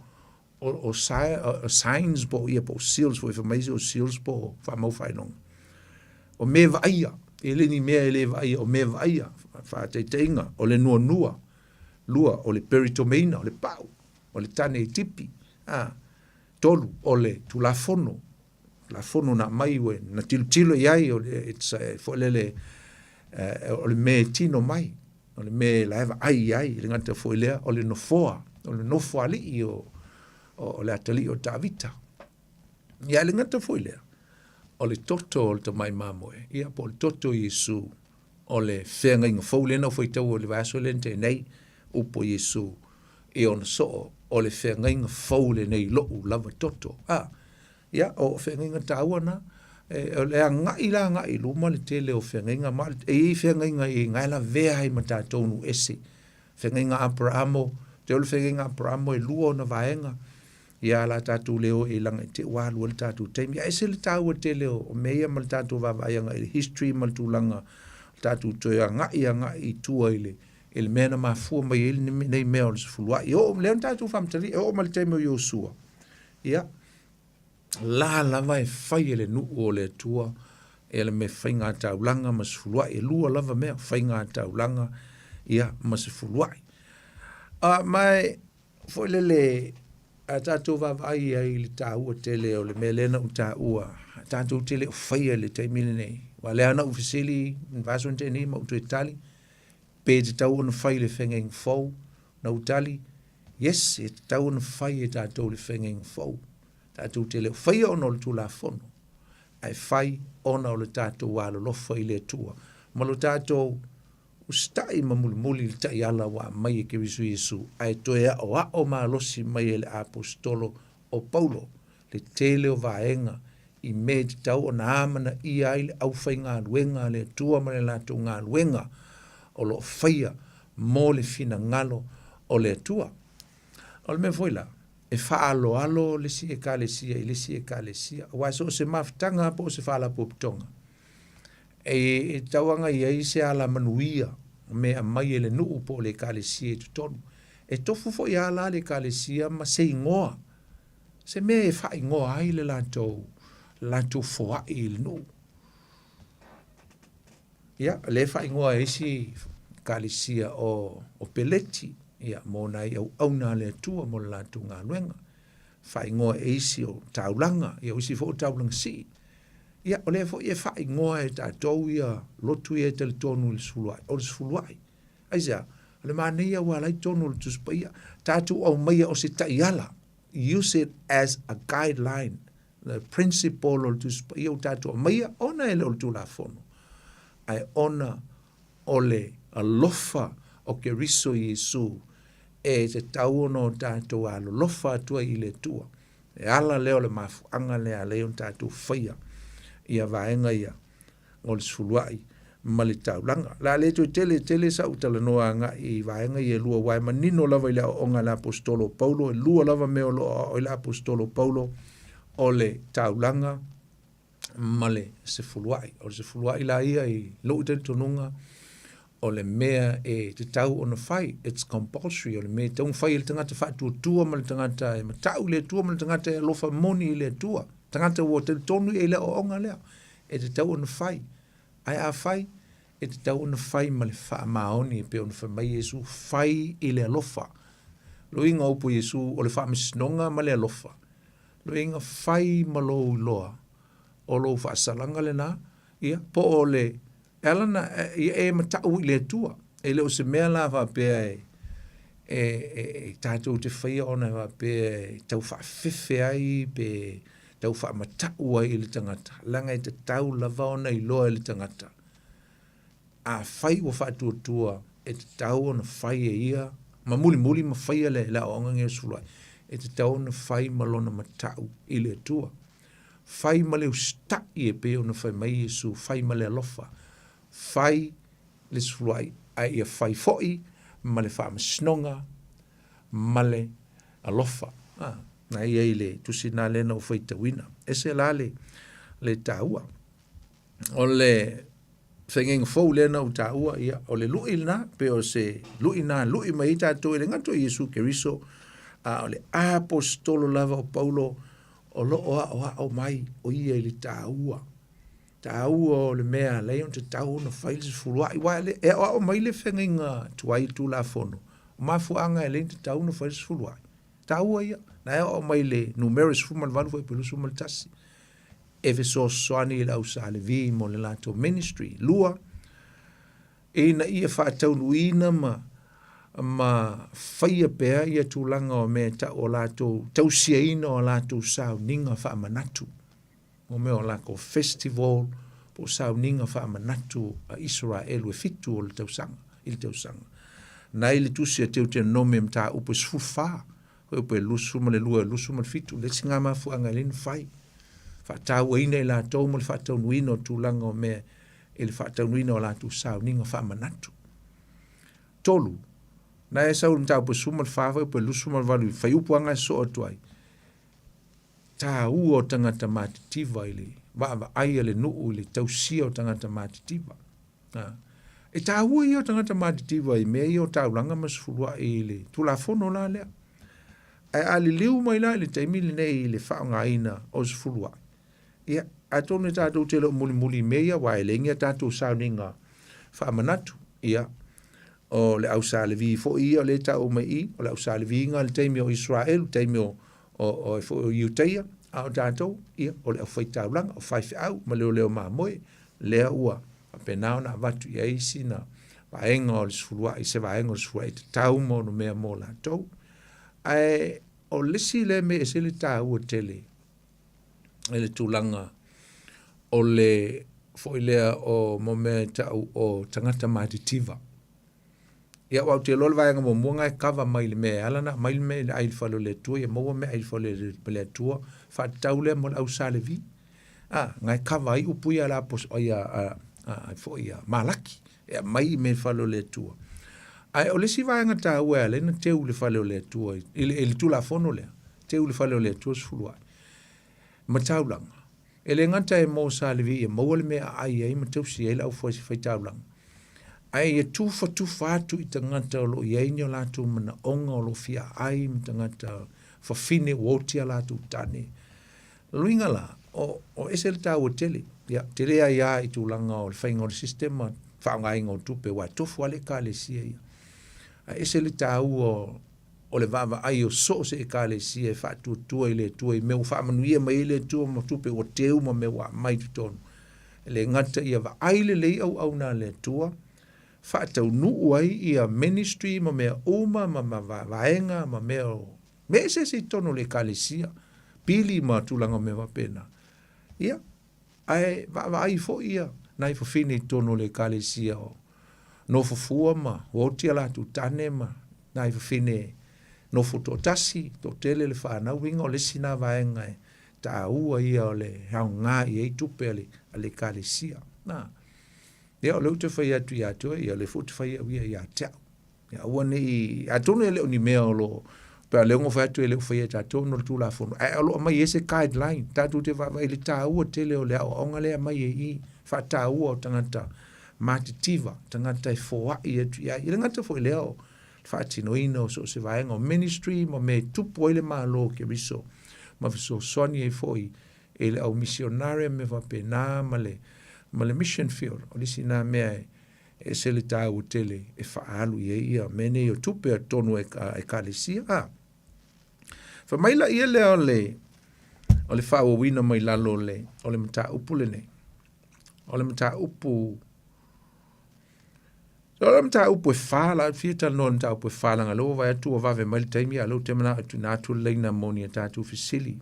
o, o, o signs po o ia po o seals foi, fai mai isi o seals po o faamau faailoga. O mea vaaia, e le ni mea e le vaaia, o mea vaaia, faataitaiga, o le nuanua, Lua, o le peritomeina, o le pau, o le tane i tipi. A. Tolu, o le Tulafono, Tulafono na aumai ua na tilotilo i ai, o le, it's a, foi lele, o le mea e tino mai, o le mea la e vaai i ai, le gata foi lea, o le nofoa, o le nofoalii o, o, o le atalii o Tavita. Ia, e le gata foi lea, o le toto o le tamai mamoe, ia, po o le toto o Iesu, o le feagaiga fou lea na ou faitaua i le vaiaso lea na tea nei, upu a Iesu i ona soo, o le feagaiga fou lenei i lou lava toto. A, ia, o feagaiga taua na. E, o le agai la agai i luma le tele o feagaiga ma e i ai feagaiga i ga e lavea ai ma tatou nuu ese. Feagaiga Aperamo, te o le feagaiga Aperamo e lua ona vaega, ia la tatou le o e laga i te ua alu ai le tatou taimi. Ae ese le taua tele o mea ia ma le tatou vaavaai agai i le history ma le tulaga o tatou toe agai agai i tua i le i le mea na mafua mai ai lenei mea o le sefuluai. E oo, lea na tatou faamatalaina, e oo mai le taimi o Iosua, ia, la lava e fai e le nuu o le Atua e le mea faiga taulaga ma sefuluai. E lua lava mea, faiga taulaga ia, ma sefuluai. A, ma e, foi lele, a tatou vaavaai ai i le taua tele o le mea lea na ou taua, tatou te le o faia i le taimi lenei. Aua lea na ou fesili i le vaiaso na tea nei ma ou toe tali, pe tatau ona fai i le feagaiga fou, na ou tali, yes, e tatau ona fai e tatou le feagaiga fou. Tatou te le o faia ona o le Tulafono, ae fai ona o le tatou alolofa i le Atua ma lo tatou usitai ma mulimuli i le taiala ua aumai e Keriso Iesu, ae toe aoao malosi mai e le Aposetolo o Paulo le tele o vaega i mea e tatau ona amanaia ai le aufaigaluega a le Atua ma le latou galuega o lo o faia mo le finagalo o le Atua. O le mea foi la, e faaaloalo le isi ekalesia i le isi ekalesia, aua so o se mafutaga po o se faalapotopotoga, e tatau ona i ai se alamanuia o mea e aumai e le nuu po o le ekalesia i totonu. E tofu foi lava la le ekalesia ma se igoa, se mea e faaigoa ai le latou, latou foai i le nuu. Ia, lea e faaigoa e isi ekalesia o, o peleti, ia, mo nai auauna a le Atua mo le latou galuega. Faaigoa e isi o taulaga, ia o isi foi o taulaga sii. Ia, o lea foi e faaigoa e tatou ia lotu ia e talitonu i le sefuluai, o le sefuluai. Aisea? O le manaia ua ala ai totonu o le Tusi Paia, tatou aumaia o se taiala, use it as a guideline, the principle o le Tusi Paia ua tatou aumaia, ona e le o le Tulafono, ae ona o le alofa o Keriso Iesu e tatau ona o tatou alolofa atu ai i le Atua. E ala lea o le mafuaaga lea e ala ai ona tatou faia ia vaega ia o le sefuluai ma le taulaga. O le a le toe tele tele sau talanoa agai i vaega ia e lua, aua e manino lava i le aoaoga a le Aposetolo o Paulo, e lua lava mea o lo o aoao ai le Aposetolo o Paulo, o le taulaga ma le sefuluai. O le sefuluai la ia i lou talitonuga, o le mea e tatau ona fai, it's compulsory, o le mea e tatau ona fai e le tagata faatuatua ma le tagata e matau i le Atua ma le tagata e alofa moni i le Atua. Tagata ua talitonu i le aoaoga lea, e tatau ona fai. Ae a fai, e tatau ona fai ma le faamaoni e pei ona fai mai Iesu, fai i le alofa. Loiga o upu a Iesu, o le faamasinoga ma le alofa. Loiga fai ma lou iloa, o lou faasalaga lena, ia, po o le, e ala na, ia e matau i le Atua. E le o se mea la faapea e, e, e, e tatou te faia ona e faapea e tau faafefe ai pe tau faamatau ai i le tagata, leaga e tatau lava ona iloa e le tagata. Afai ua faatuatua, e tatau ona fai e ia, ma mulimuli ma faia le, le aoaoga lenei o le sefuluai, e tatau ona fai ma lona matau i le Atua. Fai ma le usitai e pei ona fai mai Iesu, fai ma le alofa, fai le sefuluai, ae ia fai foi ma le faamasinoga ma le alofa. Ah, na i ai le tusi na lea na ou faitauina. Ese la le, le taua. O le feagaiga fou lea na ou taua, ia, o le lui lena, pe o se lui na lui mai ai tatou e le gata o Iesu Keriso, a o le aposetolo lava o Paulo o lo o aoao mai o ia i le taua. Taua o le mea lea ona tatau ona fai le sefuluai, aua e aoao mai le feagaiga tuai i le Tulafono, o mafuaaga e le tatau ona fai le sefuluai. Taua ia, na e aoao mai le numera 18 fuaiupu 21 e fesoasoani i le au Sa Levi mo le latou ministry. Lua, ina ia faataunuuina ma ma faia pea ia tulaga o mea e tau o latou tausiaina o latou sauniga faamanatu mo mea o latou festival po o sauniga faamanatu a Isaraelu e fitu o le tausaga i le tausaga. Na i le tusi a Teutenome mataupu e 14, fuaiupu e 22 e 27, le isi ngā mafuaaga e le na fai. Faatauaina i latou mo le faataunuuina o tulaga o mea i le faataunuuina o latou sauniga faamanatu. 3, na e sau i le mataupu e 14 fuaiupu e 28 i fuaiupu lava na e sosoo atu ai, taua o tagata matitiva i le vaavaai a le nuu i le tausia o tagata matitiva. E taua ia o tagata matitiva i mea ia o taulaga ma sefuluai i le Tulafono la lea. Ae a liliu mai la i le taimi lenei i le faaaogaina o sefuluai, ia, atonu e tatou te le o mulimuli i mea ia, aua e leai ni a tatou sauniga faamanatu. Ia, o le au Sa Levi foi ia o lea e tau mai i i, o le au Sa Levi na i le taimi o Israel, taimi o, o, o, o Iutaia, a o tatou, ia, o le aufaitaulaga, o faifeau ma leoleo mamoe, lea ua faapena ona avatu i ai sina vaega o le sefuluai, se vaega o le sefuluai e tatau ma ono mea mo latou. Ae o le isi lea mea e ese le taua tele i le tulaga o le foi lea o mo mea e tau o tagata matitiva. Ia aua ou te iloa le vaega muamua lena e kava mai le mea e ala ona aumai le mea i le ai i le fale o le Atua, ia maua meaai i le fale o le Atua, faatatau lea mo le au Sa Levi. A, na e kava ai upu ia a le aposo, ia a, a, a foi a Malaki, e aumai i mea i le fale o le Atua. Ae o le isi vaega taua e ala ai ona teu i le fale o le Atua i le, i le Tulafono lea, teu i le fale o le Atua sefuluai ma taulaga. E le gata e mo Sa Levi ia maua le mea e aai ai ma tausi ai le aufaitaulaga, ae ia tufatufa atu i tagata o lo o i ai ni o latou manaoga o lo o fia aai ma tagata fafine ua oti a latou tane. O lona uiga la, o, o ese le taua tele. Ia, tele ai lava i tulaga o le faiga o le system faaaogaina o tupe, aua e tofu lava le ekalesia ia. Ae ese le taua o, o le vaavaai o so o se ekalesia e faatuatua i le Atua i mea ua faamanuia mai ai le Atua ma tupe ua teu ma mea ua aumai i totonu. E le gata ia vaai lelei auauna a le Atua, faataunuu ai ia ministry ma mea uma ma, ma vaega ma mea o mea eseese i totonu o le ekalesia, pili ma tulaga o mea faapena. Ia, ae vaavaai foi ia nai fafine i totonu o le ekalesia o nofo fua ma ua oti a latou tane ma nai fafine nofo toatasi, toatele le fanau, uiga o le isi na vaega e taua ia o le aoga i ai tupe a le, a le ekalesia. Na. Ia o lea ou te fai atu ia te oe, ia o lea foi ou te fai au ia ia te au. Ia aua ne i, atonu e le o ni mea o lo o, pe a lea ua fai atu e le o faia e tatou ona o le Tulafono, ae o lo o aumai ai se guideline, tatou te vaavaai i le taua tele o le aoaoga lea e aumai ai i i, faataua o tagata matitiva, tagata e foai atu i ai. E le gata foi i lea o le faatinoina o so o se vaega o ministry ma mea e tupu ai le Malo o Keriso ma fesoasoani ai foi i le au misionare ma mea faapena ma le, ma le mission field. O le isi lena mea e, E ese le taua tele e faaalu i ai ia mea nei o tupe a totonu o ekalesia. A. Fai mai laia lea o le, o le faaauauina mai lalo o le, o le mataupu lenei. O le mataupu O le mataupu e fa la fia talanoa i le mataupu e fa leaga o lea ua vaai atu ua vave mai le taimi a o lea ou te manao e tuuina atu le laina mo ni a tatou fesili.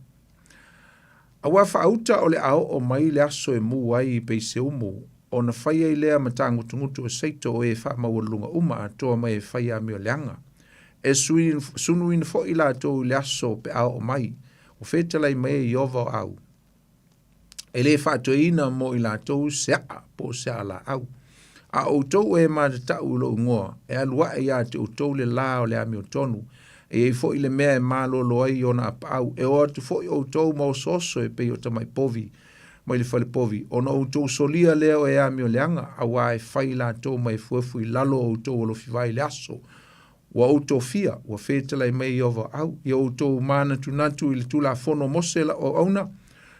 Aua faauta o le a oo mai le aso e mū ai i Peiseumu, ona fai ai lea ma tāgutugutu o Seito o e faamaualuluga uma atoa mai e fai amioleaga. E sunuina foi latou i le aso pe a oo mai, ua fetalai mai e Ieova o au. E le faatoeina mo i latou se a'a po o se a'a laau. A o outou o e matatau i lou igoa, e alu ae ia te outou le lā o le amiotonu, e i ai foi le mea e malolo ai i ona apaau, e o atu foi outou ma osooso e pei o tamai povi mai le fale povi, ona outou solia lea o e amioleaga, auā e fai latou ma efuefu i lalo o outou alofivai i le aso Ua ou tofia, ua fetalai mai Ieova au, ia outou manatunatu i le Tulafono o Mose lau auauna,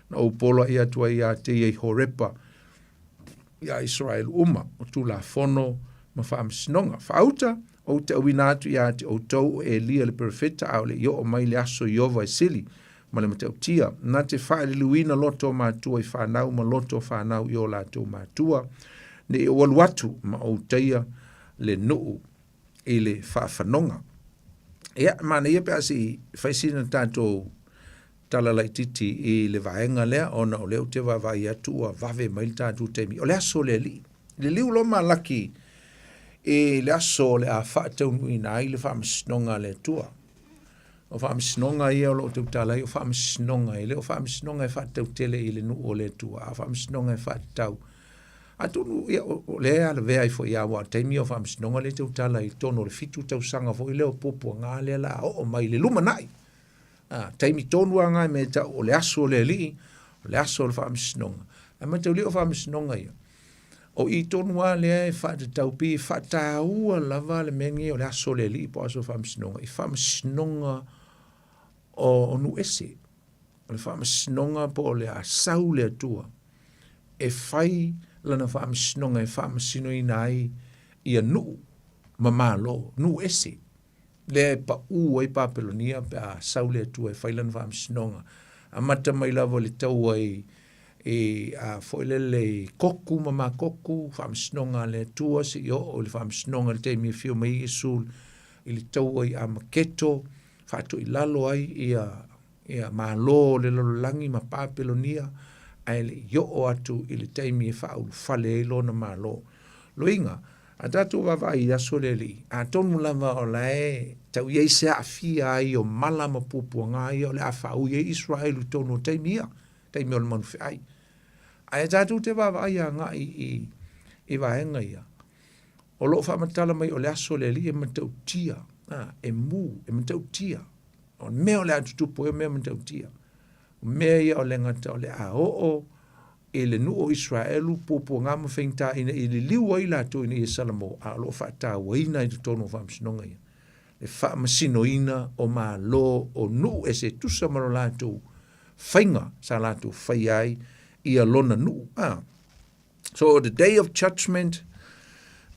na ou poloai atu ai ia te ia i Horepa, iā Isaraelu uma, o Tulafono ma faamasinoga. Faauta, ou te auina atu ia te outou o Elia le perofeta, a o le i oo mai le aso Ieova e sili ma le matautia, na te faaliliuina loto o matua i fanau ma loto o fanau i o latou matua, ne i ou alu atu ma ou taia le nuu i le faafanoga. Ia, manaia pe a se i fai sina tatou tala laitiiti i le vaega lea, ona o lea ou te vaavaai atu ua vave mai le tatou taimi. O le aso o le Alii. Liliu loa Malaki i le aso o le a faataunuuina ai le faamasinoga a le Atua. O faamasinoga ia o lo o tautala ai, o faamasinoga, e le o faamasinoga e faatautele i le nuu o le Atua, a o faamasinoga e faatatau. Atonu, ia, o lea e alavea ai foi lava, aua o le taimi ia o faamasinoga lea e tautala i totonu o le fitu tausaga foi lea o puapuaga lea o le a oo mai i le lumanai. A, taimi tonu lava na e mea e tau o le aso o le Alii, o le aso o le faamasinoga. Ae mataulia o faamasinoga ia, o i tonu lava lea e faatatau pei e faataua lava le mea lenei o le aso o le Alii po o aso o faamasinoga i faamasinoga o nuu ese. O le faamasinoga po o le a sau le Atua e fai lana faamasinoga e faamasinoina ai ia nuu ma malo, nuu ese. Lea e pau ai Papelonia pe a sau le Atua e fai lana faamasinoga. Amata mai lava i le taua i i a foi lele i Koku ma Makoku, faamasinoga a le Atua seia oo i le faamasinoga i le taimi e afio mai ai Iesu i le taua i Amaketo, faatoilalo ai ia ia malo o le lalolagi ma Papelonia, ae le i oo atu i le taimi e faaulufale ai lona Malo. Loiga, a tatou vaavaai i aso le Alii, atonu lava o la e tau i ai se aafia ai o mala ma puapuaga ia o le a faaui ai Isaraelu i totonu o taimi ia, taimi o le manufeai. Ae tatou te vaavaai agai i, i vaega ia, o lo o faamatala mai o le aso o le Alii e matautia, a, e mu, e matautia. O le mea o le a tutupu ai o mea matautia. O mea ia o le gata o le a oo i le nuu o Israelu puapuaga ma faigata ina ia liliu ai latou ina ia salamo, a o lo o faatauaina i totonu o faamasinoga ia le faamasinoina o malo o nuu ese e tusa ma lo latou faiga sa latou faia ai ia lona nuu. Ah. So the day of judgment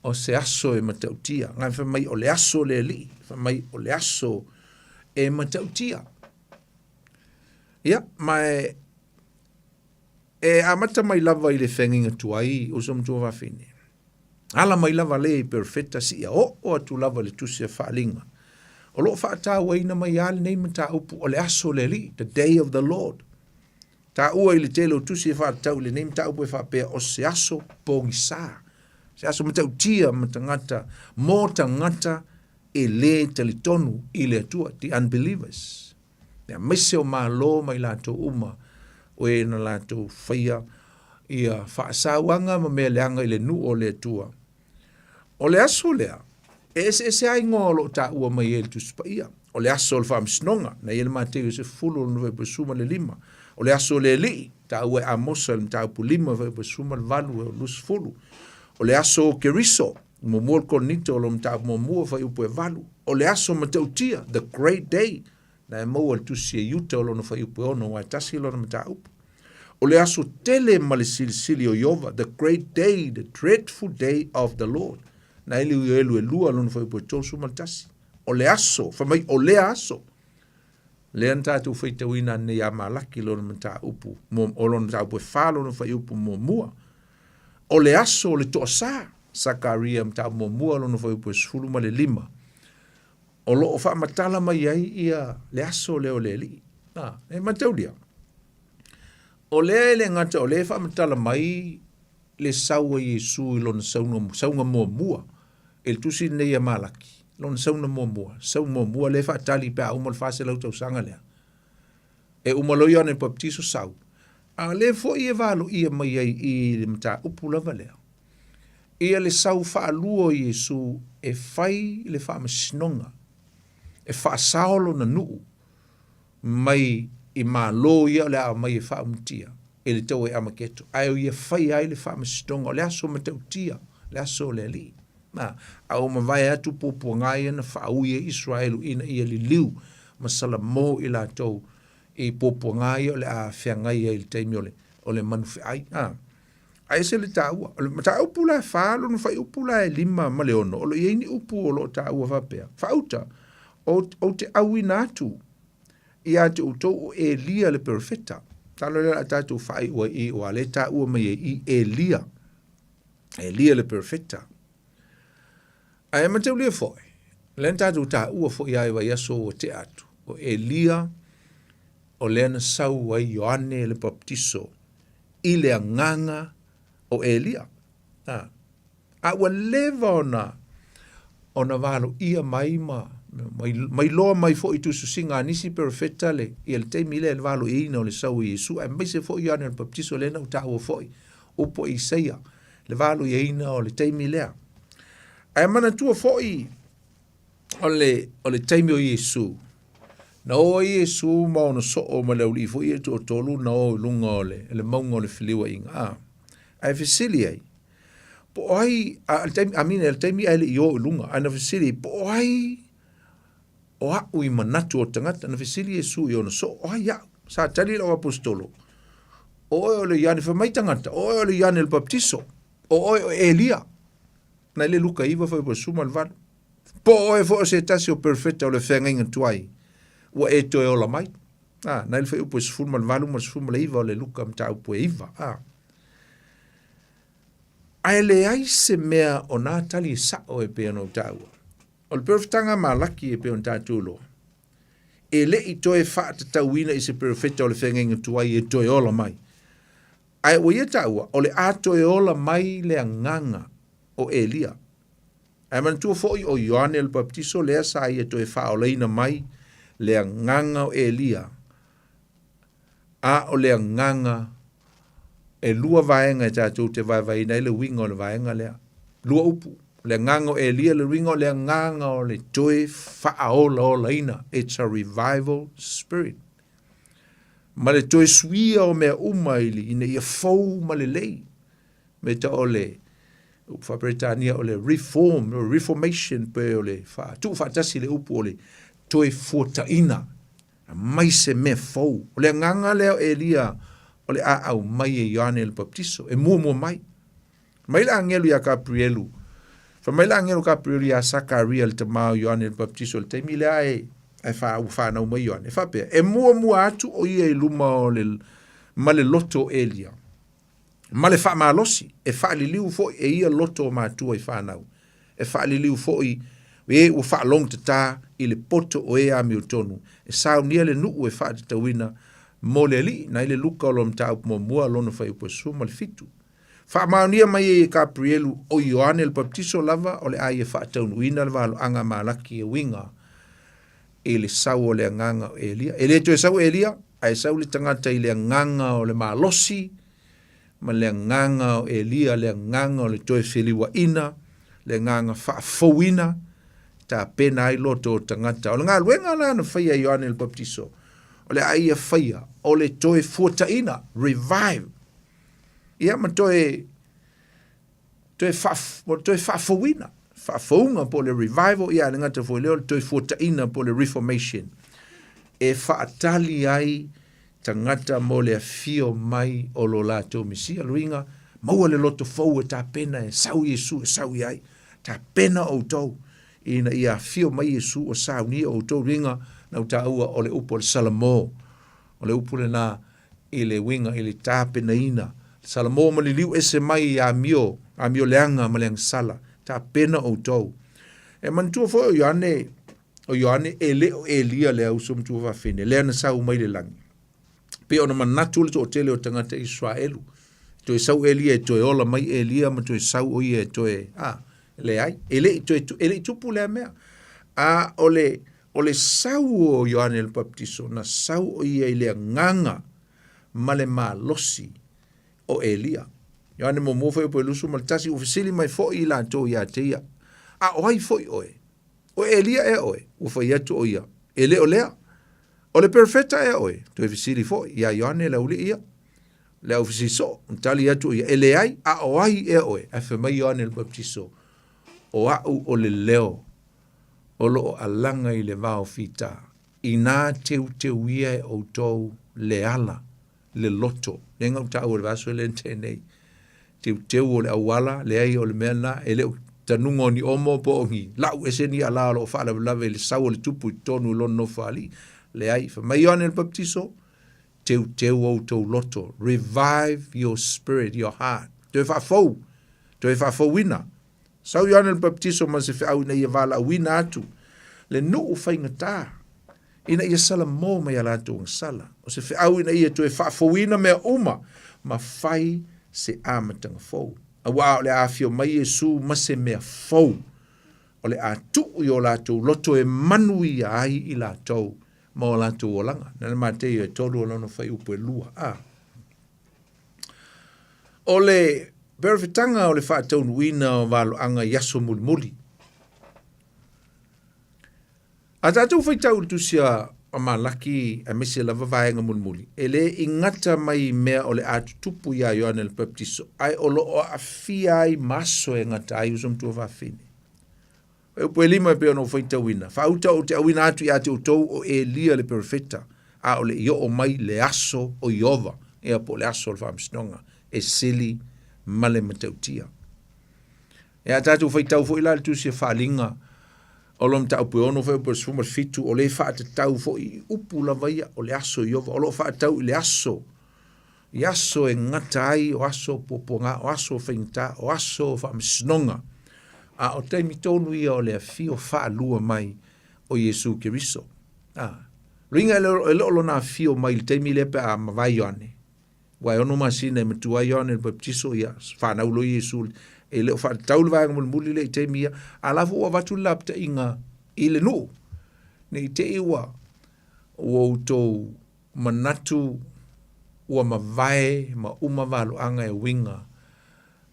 o se aso e matautia. Ngai fai mai o le aso le alii, fai mai o le aso e matautia. Ia, ma e, e amata mai lava i le feagaiga tuai uso matua fafine. Ala mai lava lea i perofeta seia oo atu lava i le tusi a Faaaliga. O lo o faatauaina mai lava lenei mataupu o le aso o le Alii, the day of the Lord. Taua i le tele o tusi e faatatau i lenei mataupu e faapea o se aso pogisa, se aso matautia ma tagata, mo tagata e lē talitonu i le Atua, the unbelievers. Aemaise o Malo ma i latou uma o e na latou faia ia faasauaga ma mea leaga i le nuu o le Atua. O le aso lea, e eseese lava igoa o lo o taua mai ai e le Tusi Paia. O le aso o le faamasinoga, na i ai le Mateo 10 lona fuaiupu 15. O le aso o le Alii, taua e Amosa i le mataupu 5 fuaiupu 18 e 20. O le aso o Keriso, muamua o le Korinito o lona mataupu muamua fuaiupu e 8. O le aso matautia, the great day, na e maua i le tusi e Iuta o lona fuaiupu e 6 aua e tasi lona mataupu. O le aso tele ma le silisili o Ieova, the great day, the dreadful day of the Lord, na e le Ioelu e lua lona fuaiupu e 31. O le aso, fai mai o lea aso, lea na tatou faitauina anei ia Malaki lona mataupu, o lona mataupu e fa lona fuaiupu muamua. O le aso o le toasā, Sakaria mataupu muamua lona fuaiupu e 15, o lo o faamatala mai ai ia le aso lea o le Alii. A, e mataulia, o lea e le gata o lea e faamatala mai le sau a Iesu i lona sauga, sauga muamua i le tusi lenei a Malaki, lona sauga muamua, sau muamua lea e faatali pe a uma le 400 tausaga lea. E uma loa Ioane Papatiso sau, a o lea foi e valoia mai ai i le mataupu lava lea, ia le sau faalua o Iesu e fai le faamasinoga, e faasao lona nuu mai i malo ia o le a aumai e faaumutia i le taua i Amaketo, ae o ia faia ai le faamasinoga, o le aso matautia, le aso o le Alii. Na, a ua mavae atu puapuaga ia na faaui ai Israelu ina ia liliu ma salamo i latou i puapuaga ia o le a feagai ai i le taimi o le, o le manufeai. A, a ese le taua. O le mataupu la e fa, lona fuaiupu la e lima ma le ono, o lo o i ai ni upu o lo o taua faapea, Faauta, ou te auina atu ia te outou o Elia le perofeta. Talo lea o le a tatou faaiu ai i, aua o lea e taua mai ai i Elia. Elia le perofeta. Ae mataulia foi, lea na tatou taua foi lava i vaiaso ua tea atu, o Elia o lea na sau ai Ioane le Papatiso i le agaga o Elia. A, a ua leva ona ona valoia mai ma Mai, mai loa mai foi i tusitusiga a nisi perofeta le, ia le taimi lea i le valoiaina o le sau o Iesu, aemaise foi Ioane o le Papatiso lea na ou taua foi, upu a Isaia, le valoiaina o le taimi lea. Ae manatua foi o le, o le taimi o Iesu, na o ai Iesu ma ona soo ma le aualii foi ia e toatolu na o i luga o le, le mauga o le feliuaiga. A, ae fesili ai, po o ai, a, le taimi, amina, le taimi ae le i o i luga, ae na fesili, po o ai o a'u i manatu o tagata, na fesili Iesu i ona soo, o ai a'u? Sa tali le auaposetolo, o oe o le Ioane, fai mai tagata, o oe o le Ioane le Papatiso, o oe o Elia. Na i le Luka 9 fuaiupu 18. Po o oe foi o se tasi o perofeta o le feagaiga tuai, ua e toe ola mai. A, na i le fuaiupu 18 ma le 19 o le Luka mataupu e 9. A. Ae leai se mea o nā tali e sa'o e pei ona ou taua. O le perofetaga a Malaki e pei ona tatou iloa, e le i toe faatatauina i se perofeta o le feagaiga tuai e toe ola mai. Ae ua ia taua, o le a toe ola mai le agaga o Elia. Ae manatua foi o Ioane le Papatiso lea sa ia toe faaolaina mai le agaga o Elia, a o le agaga e lua vaega e tatou te vaevaeina ai le uiga o le vaega lea. Lua upu, le agaga o Elia, le uiga o le agaga o le toe faaolaolaina. It's a revival spirit. Ma le toe suia o mea uma ina ia fou ma lelei. Me ta o le upu faa-Peretania o le reform, o reformation, pe o le tuufaatasi le upu o le toe fuataina mai se mea fou. O le agaga lea o Elia o le a aumai e Ioane le Papatiso, e muamua mai. Mai le agelu ia Kaprielu, fai mai le agelo Kaprielu ia Sakaria le tama o Ioane le Papatiso le taimi lea e ae wha, ua whanau mai Ioane. E faapea, e muamua atu o ia i luma o le, ma le loto o Elia. Ma le faamalosi, e faaliliu foi e ia loto o matua i fanau. E faaliliu foi e ua faalogotatā i le poto o e amiotonu, e saunia le nuu e faatatauina mo le Alii, na i le Luka o lona mataupu muamua, lona fuaiupu e 17. Faamaonia mai ai e Kaprielu o Ioane le Papatiso lava o le a ia faataunuuina le valoaga a Malaki e uiga i le sau o le agaga o Elia. E le toe sau Elia, ae sau le tagata i le agaga o le malosi, ma le agaga o Elia, le agaga o le toe feliuaina, le agaga faafouina, tapena ai loto o tagata. O le galuega la na faia e Ioane le Papatiso, o le a ia faia, o le toe fuataina, revive, ia ma toe toe faa, toe faafouina, faafouga po o le revival, ia le gata foi lea o le toe fuataina po o le reformation, e faatali ai tagata mo le afio mai o lo latou Mesia. Luiga, maua le loto fou e tapena e sau Iesu e sau i ai. Tapena outou ina ia afio mai Iesu o saunia outou. Luiga, na u taua o le upu o le Salamo. O le upu lena i le uiga i le tapenaina. Salamo ma liliu ese mai i amio, amio leaga ma le agasala. Tapena outou. E manatua foi o Ioane, o Ioane e le o Elia le auso matua fafine, lea na sau mai le lagi. Pei ona manatu le toatele o tagata Israelu. Toe sau Elia e toe ola mai Elia ma toe sau o ia e toe, a, leai, e le i toe, e le i tupu lea mea. A o le, O le sau o Ioane le Papatiso, na sau o ia i le agaga ma le malosi o Elia. Ioane muamua fuaiupu e 21, ua fesili mai foi i latou ia te ia, A o ai foi oe? O Elia ea oe? Ua fai atu o ia, E le o lea. O le perofeta ea oe? Toe fesili foi ia Ioane le aualii ia, le au fesili soo, na tali atu o ia, E leai, a o ai ea oe? Ae fai mai Ioane le Papatiso, O a'u o le leo o lo o alaga i le vao fita, inā teuteuia e outou le ala, le loto. Lea na ou taua i le vaiaso lea na tea nei. Teuteu o le auala, leai o le mea lena, e le o tanuga o ni omo po o ni lau ese ni ala o lo o faalavelave i le sau o le tupu i totonu i lona nofoalii. Leai, fai mai Ioane le Papatiso, teuteu outou loto, revive your spirit, your heart. Toe faafou, toe faafouina. Sau Ioane le Papatiso ma se feau ina ia valaauina atu le nuu faigata ina ia salamo mai a latou agasala. O se feau ina ia toe faafouina mea uma ma fai se amataga fou. Auā o le a afio mai Iesu ma se mea fou. O le a tuu i o latou loto e manuia ai i latou ma o latou olaga. Na le Mateio e 3 o lona fuaiupu e 2. A. O le perofetaga o le faataunuuina o valoaga i aso mulimuli. A tatou faitau i le tusi a Malaki aemaise lava vaega mulimuli, e le i gata mai i mea o le a tutupu iā Ioane le Papatiso, ae o lo o aafia ai ma aso e gata ai uso ma tuafafine. E upu e lima e pei ona ou faitauina, faauta ou te auina atu ia te outou o Elia le perofeta, a o le i oo mai le aso o Ieova, ia po o le aso o le faamasinoga, e sili ma le matautia. E a tatou faitau foi la le tusi a Faaliga o lo mataupu e 6 fuaiupu e 17, o le faatatau foi i upu lava ia o le aso Ieova, o lo o faatatau i le aso, i aso e gata ai, o aso puapuaga, o aso faigata, o aso faamasinoga, a o taimi tonu ia o le afio faalua mai o Iesu Keriso. A, luiga e le o lona afio mai i le taimi lea pe a mavae Ioane, Aua e ono masina e matua ai Ioane le Papatiso, ia, fanau loa Iesu, e le o faatatau le vaega mulimuli lea i taimi ia, a la foi ua avatu le lapataiga i le nuu, ne i te i ua ua outou manatu ua mavae ma uma valoaga e uiga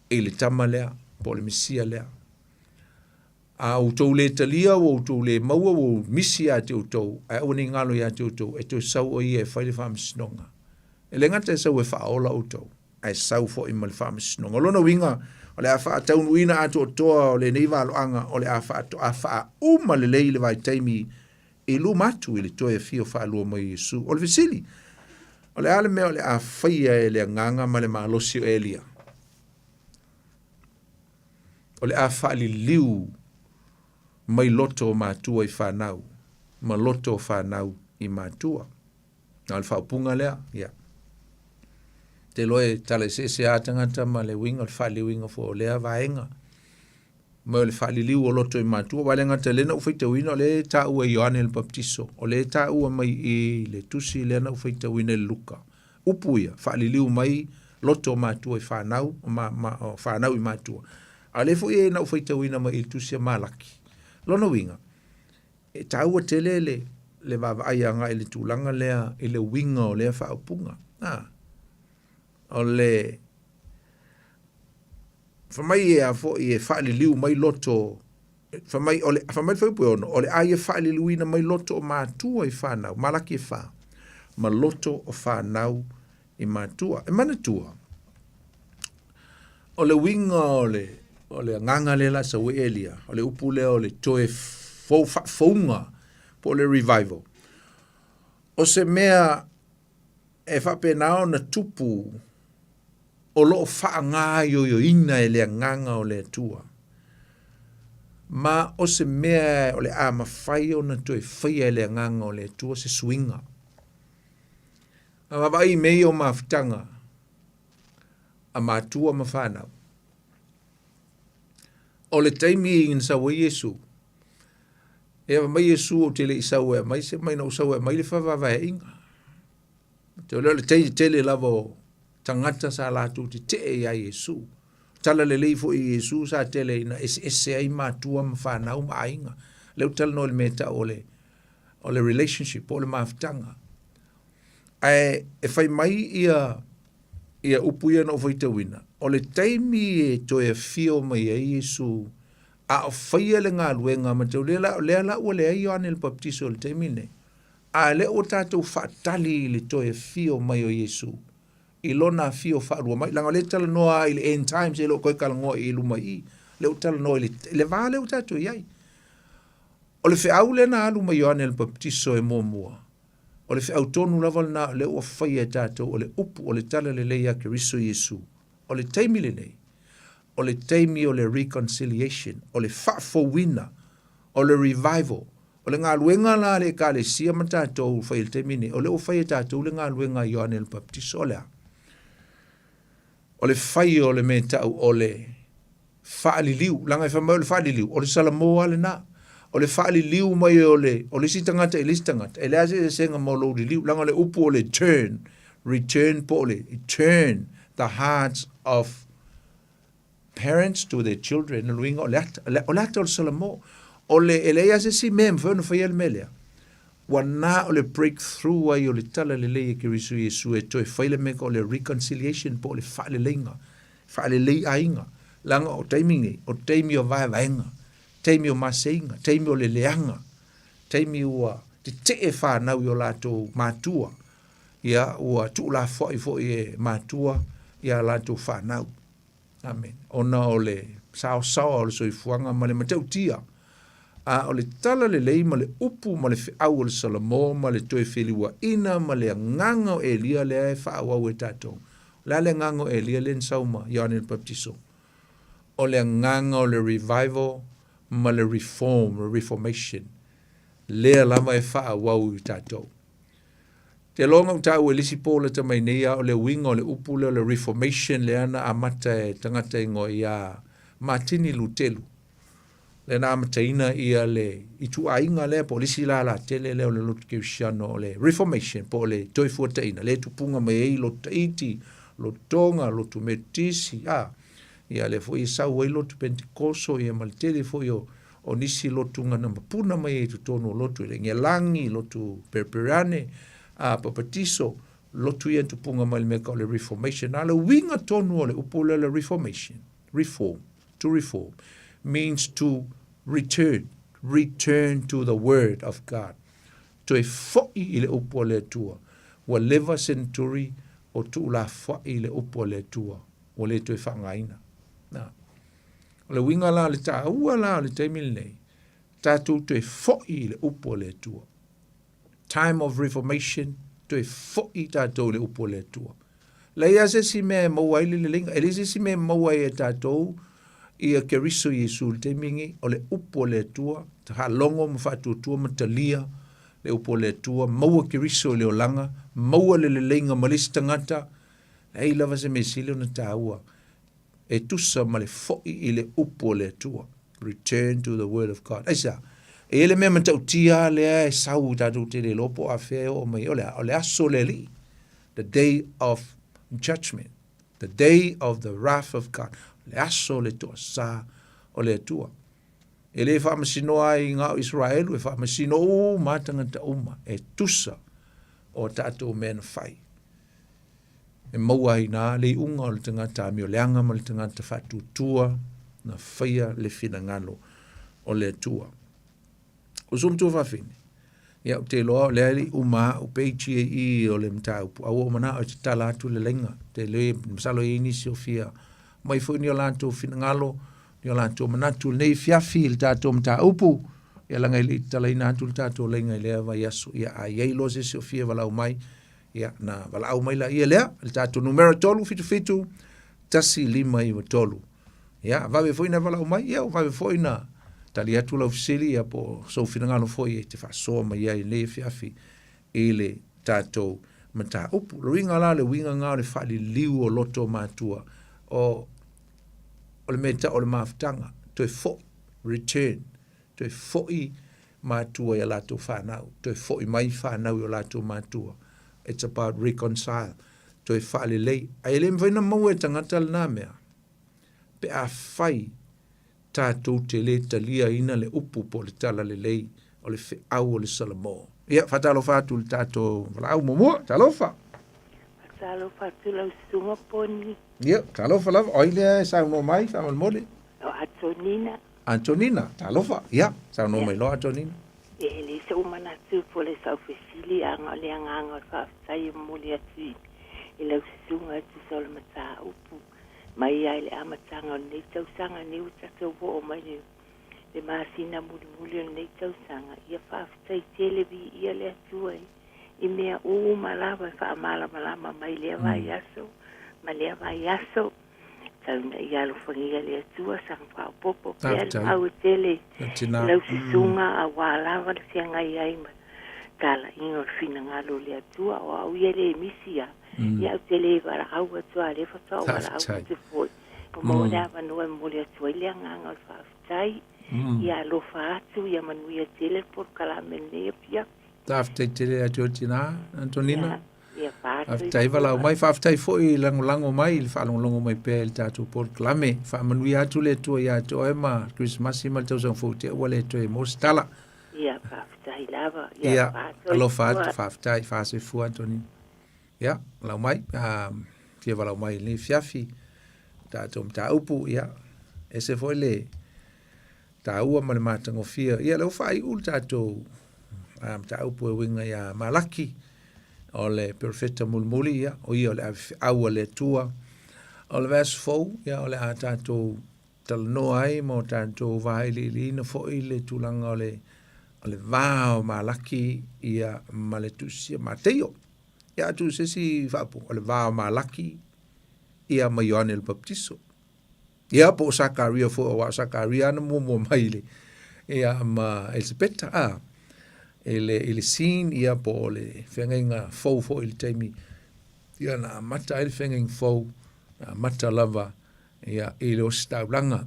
i le tama lea, po o le Mesia lea. A outou le talia, ua outou le maua, ua ou misi ia te outou, ae aua ne i galo ia te outou, e toe sau o ia e fai le faamasinoga. E le gata e sau e faaola outou, ae sau foi ma le faamasinoga. O lona uiga, o le a faataunuuina atoatoa o lenei valoaga, o le a faatoa faauma lelei le vaitaimi i luma atu i le toe afio faalua mai o Iesu. O le fesili, o le a le mea o le a faia e le agaga ma le malosi o Elia? O le a faaliliu mai loto o matua i fanau, ma loto o fanau i matua. Na o le faaupuga lea, ia. Te loa e tala eseese a tagata ma le uiga o le faaliliuina foi o lea vaega. Ma o le faaliliu o loto i matua, aua e le gata i lea na ou faitauina, o lea e taua e Ioane le Papatiso, o lea e taua mai i le tusi lea na ou faitauina i le Luka. Upu ia, faaliliu mai loto o matua i fanau, ma, ma, o fanau i matua. A o lea foi e na ou faitauina mai i le tusi a Malaki. Lona uiga, e taua tele le, le vaavaai agai i le tulaga lea i le uiga o lea faaupuga. A, o le fai mai e a foi e faaliliu mai loto fai mai o le fai mai le fuaiupu e ono o le a ia faaliliuina mai loto o matua i fanau Malaki e fa ma loto o fanau i matua e manatua o le uiga o le o le agaga lea la sau ai Elia o le upu lea o le toe fou faafouga po o le revival o se mea e faapena ona tupu o lo o faagaoioina e le Agaga o le Atua, ma o se mea o le a mafai ona toe faia e le Agaga o le Atua se suiga. A vaavaai i mea ia o mafutaga a matua ma fanau, o le taimi na sau ai Iesu, e fai mai Iesu ou te le i sau e aumai se mai na ou sau e aumai le faavaevaeaiga. Te lea o le tele tele lava o tagata sa latou tetee iā Iesu. Tala lelei foi i Iesu sa tele ina eseese ai matua ma fanau ma aiga. Lea ua talanoa i le mea e tau o le, o le relationship po o le mafutaga. Ae e fai mai ia, ia upu ia na ou faitauina, o le taimi e toe afio mai ai Iesu a o faia le galuega ma tau lea la, lea la ua leai Ioane le Papatiso i le taimi lenei. A lea ua tatou faatali i le toe afio mai o Iesu, i Lona afio faalua mai, leaga o lea e talanoa lava i le end times, e le o toe talanoa i luma i i, lea ua talanoa i le, i le va lea ua tatou i ai. O le feau lea na alu mai Ioane le Papatiso e muamua, o le feau tonu lava lena o lea ua faia e tatou, o le upu, o le tala lelei a Keriso Iesu. O le taimi lenei, o le taimi o le reconciliation, o le faafouina, o le revival, O le galuega la a le Ekalesia ma tatou ua fai i le taimi nei, o lea ua fai e tatou le galuega a Ioane le Papatiso, o le a? O le fai o le mea e tau o le faaliliu, leaga e fai mai o le faaliliu, o le salamo lava lena. O le faaliliu mai o le, o le isi tagata i le isi tagata, e leai se eseesega ma lou liliu, leaga o le upu o le turn, return po o le turn the hearts of Parents to their children, o lona uiga o le ata, o le ata o le Salamo. O le, e leai lava se isi mea e mafai ona faia le mea lea. Ua na o le breakthrough ai o le tala lelei e Keriso Iesu e toe fai le mea o le reconciliation po o le faaleleiga, faalelei aiga. Leaga o taimi nei, o taimi o vaevaega, taimi o maseiga, taimi o le leaga, taimi ua tetee fanau i o latou matua, ia ua tuulafoai foi e matua ia latou fanau. Amene. Ona o le saosaoa o le soifuaga ma le matautia, a o le tala lelei ma le upu ma le feau o le Salamo ma le toe feliuaina ma le agaga o Elia lea e faaauau e tatou. O le a le agaga o Elia lea na sau ma Ioane le Papatiso? O le agaga o le revival ma le reform, reformation, lea lava e faaauau i tatou. Te loa na ou taua i le isi po lata mai nei a o le uiga o le upu lea o le Reformation lea na amata e tagata igoa ia Matini Lutelu. Lea na amataina ia le ituaiga lea po o le isi lala tele lea o le lotu kerisiano o le Reformation po o le Toefuataiga lea e tupuga mai ai lotu Tahiti, lotu Tonga, lotu Metotisi, a ia lea foi e sau ai lotu Pentekoso ia ma le tele foi o o nisi lotu na mapuna mai ai i totonu o lotu Elegelagi, lotu Perepereane, a Papatiso, lotu ia tupuga mai le mea o le Reformation. A le uiga tonu o le upu lea le Reformation, reform, to reform, means to return, return to the word of God. Toe foi i le upu a le Atua. Ua leva seneturi o tuulafoai i le upu a le Atua. Ua le toe faaaogaina. Na. O le uiga la o le taua la o le taimi lenei, tatou toe foi i le upu a le Atua. Time of reformation, toe foi tatou i le upu a le Atua. Leai lava se isi mea e maua ai le leleiga, e leai se isi mea e maua ai e tatou ia Keriso Iesu i le taimi lenei, o le upu a le Atua, faalogo ma faatuatua ma talia le upu a le Atua, maua Keriso i le olaga, maua le leleiga ma le isi tagata, leai lava se mea sili ona taua e tusa ma le foi i le upu o le Atua. Return to the word of God. Aisea? E i ai le mea matautia lea e sau tatou te le iloa po o afea e oo mai. O le a? O le aso o le Alii. The day of judgment. The day of the wrath of God. Le aso o le toasā o le Atua. E le faamasinoa ai na o Israelu, e faamasino uma tagata uma e tusa o tatou mea na fai. E maua ai i ina le iuga o le tagata amioleaga ma le tagata faatuatua na faia le finagalo o le Atua. Uso ma tuafafine, ia ou te iloa o lea e le i uma a'u page ia i i o le mataupu, a ua ou mana'o e tatala atu le laina. Te le, masalo e i ai nisi o fia aumai foi ni o latou finagalo, ni o latou manatu i lenei afiafi i le tatou mataupu, ia leaga e le i tatalaina atu le tatou laina i lea vaiaso. Ia a i ai loa se isi o fia valaau mai, Ia, na valaau mai laia lea, le tatou numera 377 1593. Ia, vave foi na valaau mai, ia, vave foi na tali atu lau fesili, ia, po o sou finagalo foi e te faasoa mai ai i lenei afiafi i le tatou mataupu. Le uiga la, le uiga lena o le faaliliu o loto matua, o, o le mea e tau o le mafutaga, toe foi, return, toe foi matua i a latou fanau, toe foi mai fanau i o latou matua. It's about reconcile, toe faalelei. Ae le mafai ona maua e tagata lena mea, pe afai tatou te le taliaina le upu po o le tala lelei o le feau o le Salamo. Ia, faatalofa atu i le tatou valaau muamua. Talofa! Faatalofa atu lau susuga Poni. Ia, talofa lava. O ai lea e saunoa mai, faamolemole? O Antonina. Antonina, talofa. Ia, saunoa mai loa Antonina. E leai so'u manatu po o le sau fesili a na o le agaga o le faafetai e momoli atu i i lau susuga e tusa o le mataupu mai lava i le amataga o lenei tausaga nei ua tatou oo mai le le masina mulimuli o lenei tausaga. Ia faafetai tele viia le Atua i i mea uma lava e faamalamalama mai lea vaiaso ma lea vaiaso. Tau ina ia alofagia le Atua saga faaopoopo pea le mau e tele i lau susuga aua lava le feagai ai ma talaiga o le finagalo o le Atua. O au ia e le misi a, ia ou te le valaau atu a lea faatoa ou valaau atu foi. Ua maua le avanoa e momoli atu ai le agaga o le faafetai. Ia alofa atu, ia manuia tele le polokalame i lenei afiafi. Faafetai tele atu e tina, Antonina. Ia Faafetai valaau mai, faafetai foi i lagolago mai i le faalogologo mai pea i le tatou polokalame. Faamanuia atu le Atua ia te oe ma le Kerisimasi ma le tausaga fou te ua le toe maua se tala. Ia, faafetai lava. Ia, alofa atu, faafetai, faasoifua Antonina. Ia, lau mai, fia valaau mai i lenei afiafi, tatou mataupu, ia, ese foi le taua ma le matagofie. Ia, lea ua faaiu le tatou mataupu e uiga ia Malaki, o le perofeta mulimuli, ia, o ia o le avefeau a le Atua. O le vaiaso fou, ia, o le a tatou talanoa ai ma o tatou vailiiliina foi le tulaga o le o le va o Malaki ia ma le tusi a Mateio. Ia a tuu se isi faaupuga, o le va o Malaki ia ma Ioane le Papatiso. Ia po o Sakaria foi, aua o Sakaria na muamua mai le ia ma Elisapeta a i le scene ia po o le feagaiga fou foi i le taimi ia na amata ai le feagaiga fou na amata lava ia i le ositaulaga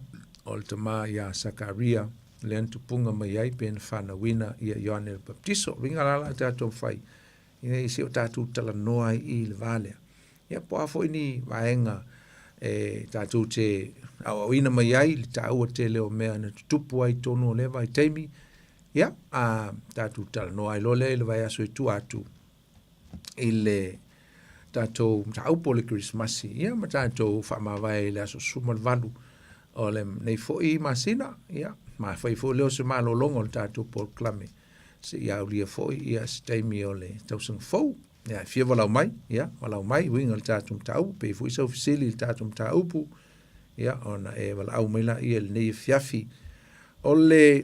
o le tama ia Sakaria lea na tupuga mai ai pe na fanauina ia Ioane le Papatiso. Uiga la la tatou fai ina ia se o tatou talanoa ai i le va lea. Ia po a foi ni vaega e tatou te aoaoina mai ai le taua tele o mea na tutupu ai tonu o lea vaitaimi, ia, a tatou talanoa ai loa lea i le vaiaso i tua atu i le tatou mataupu o le Kerisimasi, ia ma tatou faamavae i le aso 18 o lenei foi masina, ia, ma fai foi lea o se malologa o le tatou polokalame seia aulia foi ia se taimi o le tausaga fou. Ia, e fia valaau mai, ia, valaau mai, uiga i le tatou mataupu, pe i foi sau fesili i le tatou mataupu, ia, ona e valaau mai laia i lenei afiafi. O le,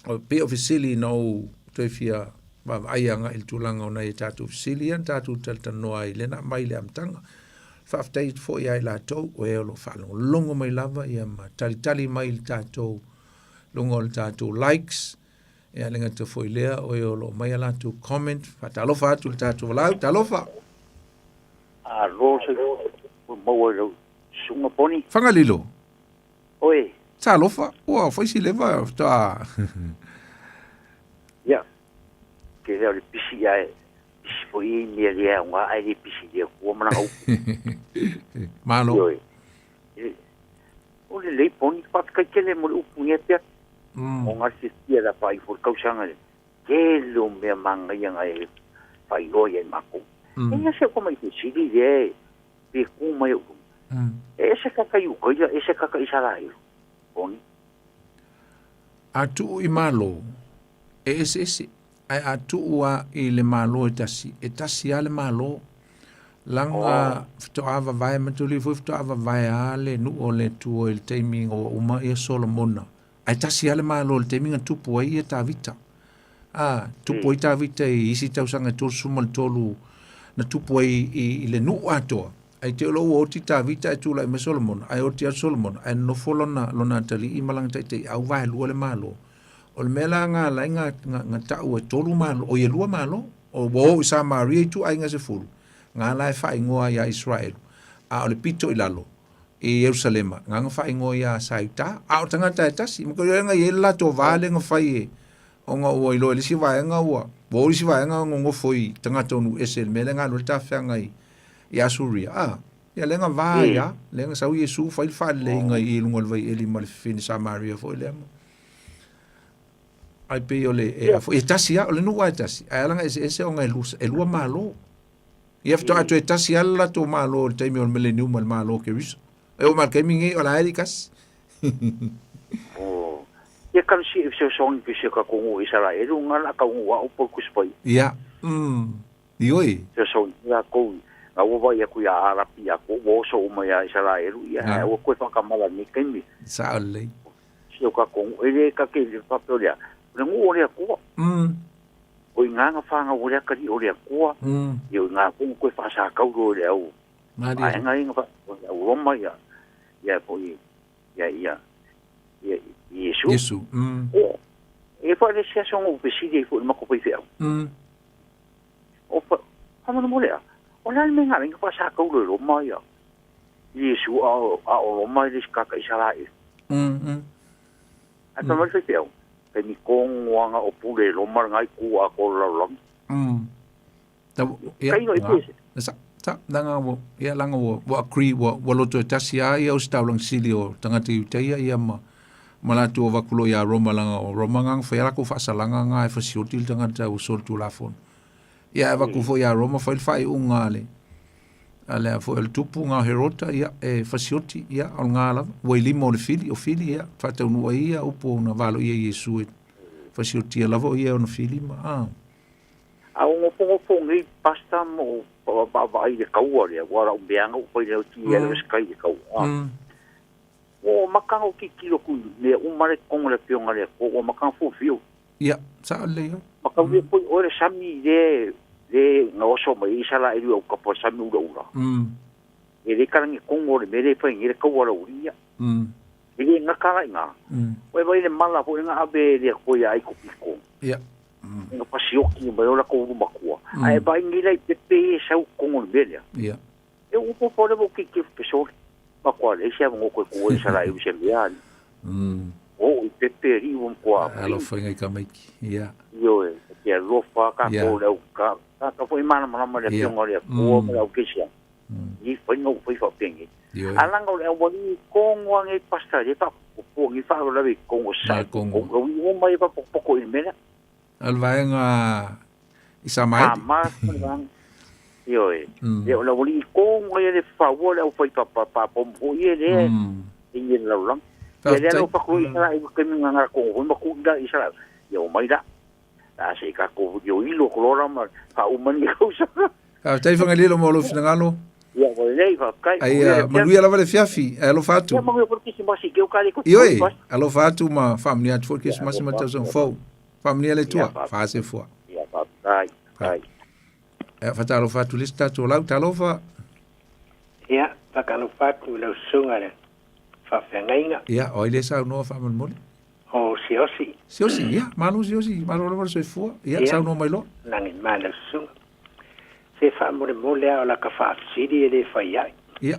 o pei o fesili na ou toe fia vaavaai agai i le tulaga o nai a tatou fesili ia na tatou talatalanoa ai lea na aumai i le amataga. Faafetai atu foi ia i latou o e o lo o faalogologo mai lava ia ma talitali mai i le tatou luga o le tatou likes. Ia le gata foi lea o e o lo o mai a latou comment. Faatalofa atu i le tatou valaau. Talofa! Alo se maua i lau susuga Poni. Fagalilo. Oi. Talofa, ua fai si leva faatoa. Ia, ke lea o le pisi ia e pisi foi i mea le aoga ae le pisi i le Atua ma lana upu. Malo. Ioe. O lelei Poni, faafetai tele mo le upu nei pea. O ngā fiafia la faaiu le tausaga le tele o mea manaia na e faailoa ia i makou. E ia se mai fesili lea pe ku mai o E ese kaka i Ukaira, ese kaka i Isaraelu. Poni. A tuu i Malo, e eseese, ae a tuu a i le Malo e tasi, e tasi a le Malo. Laga faatoa vavae, mataulia foi faatoa vavae a le nuu o le Atua i le taimi ina ua uma ia Solomona. Ae tasi a le Malo i le taimi na tupu ai ia Tavita. A, tupu ai Tavita i isi tausaga e 33 na tupu ai i le nuu atoa. Ae te i loa ua oti Tavita ae tulai mai Solomona, ae oti atu Solomona, ae nonofo lona, lona atalii ma lana taitaiau vaelua le Malo. O le mea la nga ala ai nga, nga, nga tau e tolu Malo, oi e lua Malo, o ua oo i Samaria ituaiga e sefulu, nga la e faaigoa ia Isaraelu, a o le pito i lalo, i Ierusalema, nga na faaigoa ia Saiuta, a o tagata e tasi. Ma koe nga i ai le latou va lea na fai e, ona ua iloa e le isi vaega ua, ua oo i le isi vaega nonofo i tagata o nuu ese i le mea lea na alu ai le tafeaga i, i Asuria, a, ia lea na va ai lava, lea na sau Iesu fai le faaleleiga i luga o le vaieli ma le fefine Samaria foi lea. Ai pei o le, e, e tasi lava, o le nuu lava e tasi, ae ala ona eseese ona e lua, e lua Malo. Ia faatoa toe tasi lava le latou Malo i le taimi o le Millennium ma le Malo o Keriso. E oo mai i le taimi lenei o la e le i tasi. Oh. Ia kalo si e fesoasoani pe se ka kongu Isaraelu nga la ka ngu au po kuspai. Ia. Ioe. Fesoasoani la kou nga ua vai aku ia Arapi ia ko ua oso uma ia Isaraelu ia mm. ua koe whakamala ni kaimi. Sao lelei. Si o ka kongu e le ka ke le pape o lea. Le ngu o lea kua. O i ngā ngā whanga o lea kari o lea kua. I o i ngā kongu koe whasākauro o lea au. Maria. Ai ngā inga o lea au Roma ia. Ia po i ia ia ia Iesu. Iesu. O e wha le sia songo upe sili e fo i mako pai whiau. O pa whamana mo lea. O lea me ngā inga whasākauro i Roma ia. Iesu a o Roma i le kaka Isarae. Ai pa mai whiau. Pe ni kongoanga o pule Roma ngai ku a ko lalong. Ia, Kaino i ngā. pese. Sa, sa, langa ua, ia, langa ua, ua agree, ua, ua loto e tasi a ia o se taulaga sili o tagata Iutaia, ia ma, ma latou o vakulo iā Roma, langa o Roma nga fai a lakou faasalaga nga e fasioti le tagata ua solitulafono. Ia e vaku foi iā Roma fai le faaiuga a le, a le a foi o le tupu nga o Herota, ia e fasioti, ia o le nga lava, ua i lima o le fili, o fili, ia, faataunuu ai ia upu ona valoia Iesu e fasiotia lava o ia e ona fili ma, a. A o gofogofogo nei pasta mo vaavaai i le kaua lea, ua lau meaga ua fai lea o ti e le sky i le kaua. Ua maka o tilotilo aku i mea uma le totonu o le afioga a le Atua, ua maka fuafio. Ia, sao lelei oe. Mataulia foi oe le sami le le gaoso mai ai Isaraelu i au kapa o le sami ulaula. E le kalagetogo o le mea lea e fai nei le kaua a le aualii ia. E le gata la i ina. Ua e vaai i le mala foi na ave e le Atua ia Aikupito. Ia. Ina pasioki mai o latou ulu matua. Ae vaai nei la i pepe ia e sau i totonu o le mea lea. Ia. E upu po le mo ki pesole. Ma koa le isi avanoa koe tu ai Isaraelu i se mea ali. O i pepe alii ua matua Alofa i ngai tamaiti. Ia. Ioe, e te alofa tatou le au ka ka foi malamalama le afioga o le Atua ma le au kerisiano. I faiga ua fai faapenei. Ioe. A laga o le aualii i tonu lava nei pastor e faapopopo nei faalavelave i totonu o Nā sae. Kongo. O ui uma mai e faapopopo i le mea lea. O le vaega i Samaeli. Ama ma le vaega. Ioe. Ia o le aualii tonu ia le faua le aufai papapapomo foi ia lea e i le lalolagi. Ia lea Faafetai. la ua faakulo Isaraelu i taimi na gata foi ma tuu i Isaraelu. Ia omai la. A se i tatou iloilo atu loa la ma faauma lenei tausaga. Faafetai Fagalilo mo lou finagalo. Ia ua lelei, faafetai. Ai Manuia le afiafi. manuia lava le afiafi. Ae alofa atu. Ia manuia foi le Kerisimasi keu ka le koe. Ioe, alofa atu ma faamanuia atu foi le Kerisimasi ma le tausaga fou. Faamanuia le Atua. Faasefoa. Ia faafetai. Faafetai. Ia, faatalofa atu i le isi tatou lau. Talofa. Ia, faatalofa atu i lau susuga i le faafeagaiga. Ia, o ai lea e saunoa faamolemole? O Siaosi. Siaosi, ia, malo Siaosi, malo lava le soifua. Ia, Ia, saunoa mai loa. Lagi ma lau susuga. Se faamolemole lava o laka faafesili e le fai ai. Ia.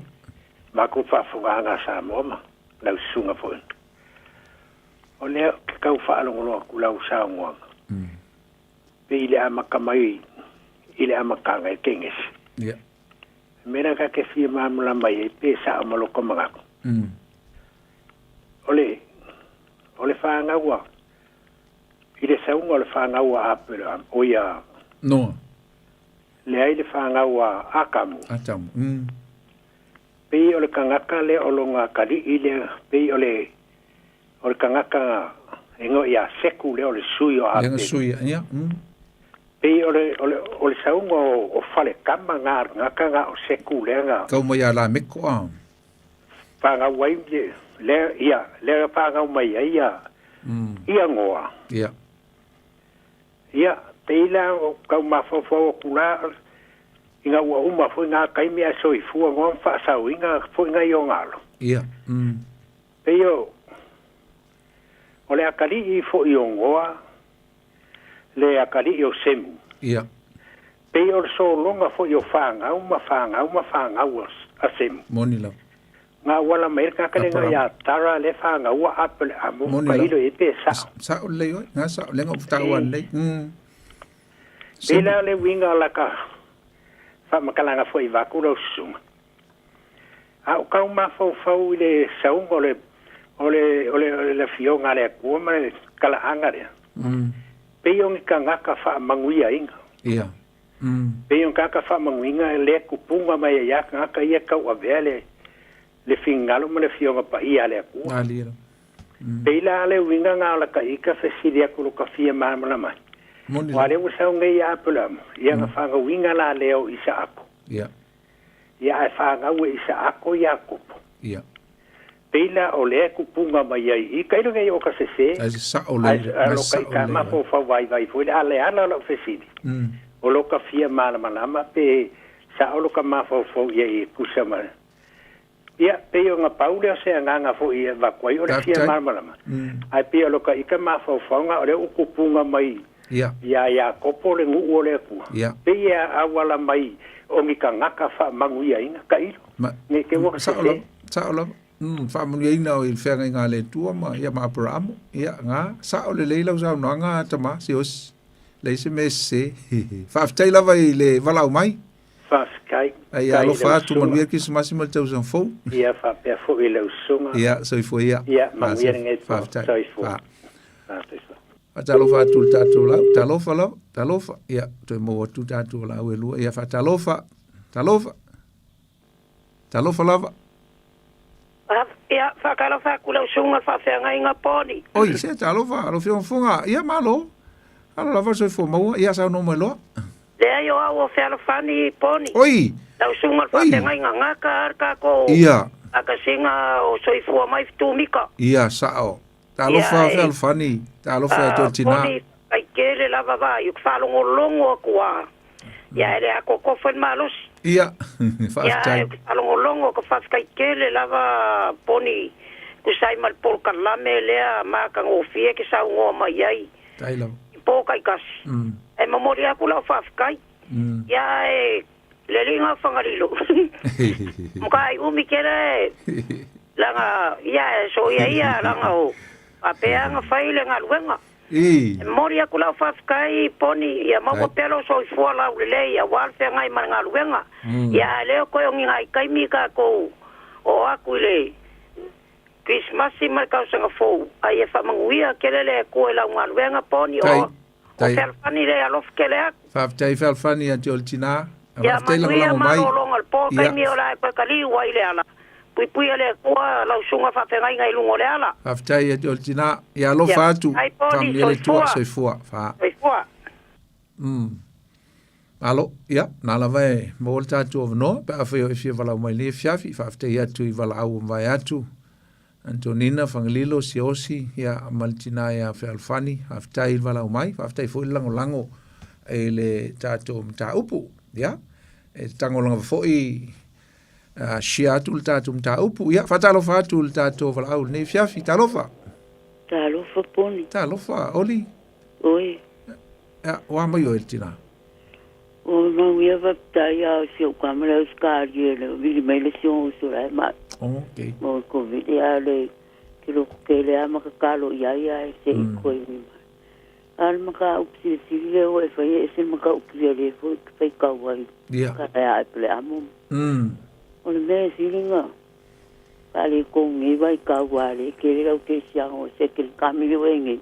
Makou faafofogaaga a Samoa ma lau susuga foi. O lea ou te tau faalogologo atu i lau saunoaga. Pei i le amata mai i le amataga i Kenesi. Ia. Mea la ta te fia malamalama i ai pe sao ma lota manatu. O le, o le fanau a, i le sauga o le fanau a Aperahama, o ia. Noa. Leai le fanau a Atamu. Atamu. Pei o le tagata lea o lona atalii lea, pei o le, o le tagata e igoa ia Seku lea o le sui o Lea na Apelu. sui, ia. Pei o le, o le, o le sauga o, o Faletama na tagata na o Seku lea na. Kau mai ia Lameko, a. Fanau ai le, lea, ia, lea na fanau mai ai ia, ia Noa. Ia. Ia, pei la o tau mafaufau atu la, ina ua uma foi na taimi ae soifua noa ma faasaoina foi nai ona alo. Ia. Pei o, o le atalii foi o Noa, le atalii o Semu. Ia. Pei o le sologa foi o fanau ma fanau ma fanau a Semu. Moni lava. Nga auala mai ai le tagata lea Aperahama. ia Tara lea fanau a Aperahama Moni ka lava. ilo i pe sao. Sao lelei oe, nga sao, lea na ou taua lelei. Pei la o le uiga o laka faamatalaga foi vaeatu lau susuga. A o tau mafaufau i le sauga o le o le o le o le afioga a le Atua ma le talaaga lea. Pei o ni tagata faamanuiaina. Ia. Pei o ni tagata faamanuiaina lea tupuga mai ai lava tagata ia tauavea le le finagalo ma le afioga paia a le Atua. Malie lava. Pei la le uiga na o laka ika fesili atu lo ka fia malamalama ai. Moni Aua lava. lea ua sau nei ia Aperahama, ia na fanauina la lea o Isaako. Ia. Ia ae fanau e Isaako Iakopo. Ia. Pei la o lea e tupuga mai ai i ka ilo nei o ka sese, Ai se sao ae lelei, ae ai lo ka sao ika lelei. mafaufau vaivai foi lea, a le ala o lau fesili, o lo ka fia malamalama pe sao lo ka mafaufau ia i tusa ma Ia, pei ona pau lea o se agaga foi e avatu ai o le fia Faafetai. malamalama. Ae pei o lo ka ika mafaufauga o lea ua tupuga mai Ia. iā Iakopo le nuu o le Atua. Ia. Pei e auala mai o ni tagata faamanuiaina, tailo, Ma, ne i te ua sao sese. lava, sao lava. Faamanuiaina o i le feagaiga a le Atua ma, ia, ma Aperamo. Ia, ga, sao lelei lau saunoaga, tama, Siaosi. Leai se mea e sese. Faafetai lava i le valaau mai. Faafetai. Ai alofa atu manuia Kerisimasi ma le tausaga fou. Ia faapea foi i lau susuga. Ia, soifua ia. Ia, manuia lenei po. Faafetai. Soifua. Faafetai. Faatalofa atu i le tatou lau. Talofa lava, talofa. Ia, toe maua atu tatou lau e lua. Ia, faatalofa, talofa. Talofa lava. Ia, faatalofa atu lau susuga i le faafeagaiga Poni. Oi, se talofa, lau Afioga Fofoga. Ia, malo. Alo lava le soifua maua. Ia, saunoa mai loa. Leai, o au o Fealofani Poni. Oi! Lau susuga i le faafeagaiga gata lava le tatou Ia. akasiga o soifua mai Fetumika. Ia, sao. Talofa Ia, e- Fealofani, talofa ia tou tina. Poni, faafetai tele lava vaai, ou te faalogologo atu lava. Ia, e le atoatoa foi le malosi. Ia, Ia, faafetai. ou te faalogologo, ka faafetai tele lava Poni, tusa ai ma le polokalame lea matagofie ke saunoa mai ai Tai lava. i po taitasi. E momoli atu lau faafetai. Ia, e le liga o Fagalilo. Matai umi tele langa ia e soia ia langa o faapea na fai le galuega. I. E momoli atu lau faafetai Poni, ia maua Tai. pea lou soifua laulelei aua le feagai ma le galuega. Ia ae lea toe o ni nai taimi tatou oo atu i le Krismasi ma le tausaga fou, a ia faamanuia tele le Atua i lau galuega Poni, o Tai. o Tai. Fealofani le alofa tele atu. Faafetai Fealofani ia te oe le tina. Ia Faafetai manuia lagolago mai. malologa o le po Ia. taimi o la e toe taliu ai le ala. Puipuia le Atua lau susuga faafeagaiga i luga o le ala. Faafetai ia te oe le tina. Ia alofa Ia, atu. ai Poni, Faamanuia le Atua. soifua. Soifua. Fa. Soifua. Malo, ia, na lava e maua le tatou avanoa, pe afai o e fia valaau mai nei afiafi, faafetai atu i valaau ua mavae atu. Antonina, Fagalilo, Siaosi, ia, ma le tina ia Fealofani, faafetai i le valaau mai, faafetai foi le lagolago i le tatou mataupu. Ia, e tagolagava foi share atu le tatou mataupu. Ia, faatalofa atu i le tatou valaau i lenei afiafi. Talofa. Talofa Poni. Talofa, Oli. Oi. Ia, ua mai oe le tina. O mau ia faafetai a si ou kama le Australia le vili mai le si uso la e mai. Okay. Mo Covid ia le ke loko ke le ama ka kalo ia ia e se i koe mi mai. A le maka upu silisili le o e fai e se maka upu ia le fo i fai kau ai. Ia. Ka rea e pele amo. O le mea silinga. Ka le ko ngi vai kau a le ke le au ke sianga o se ke le kami le oe ngi.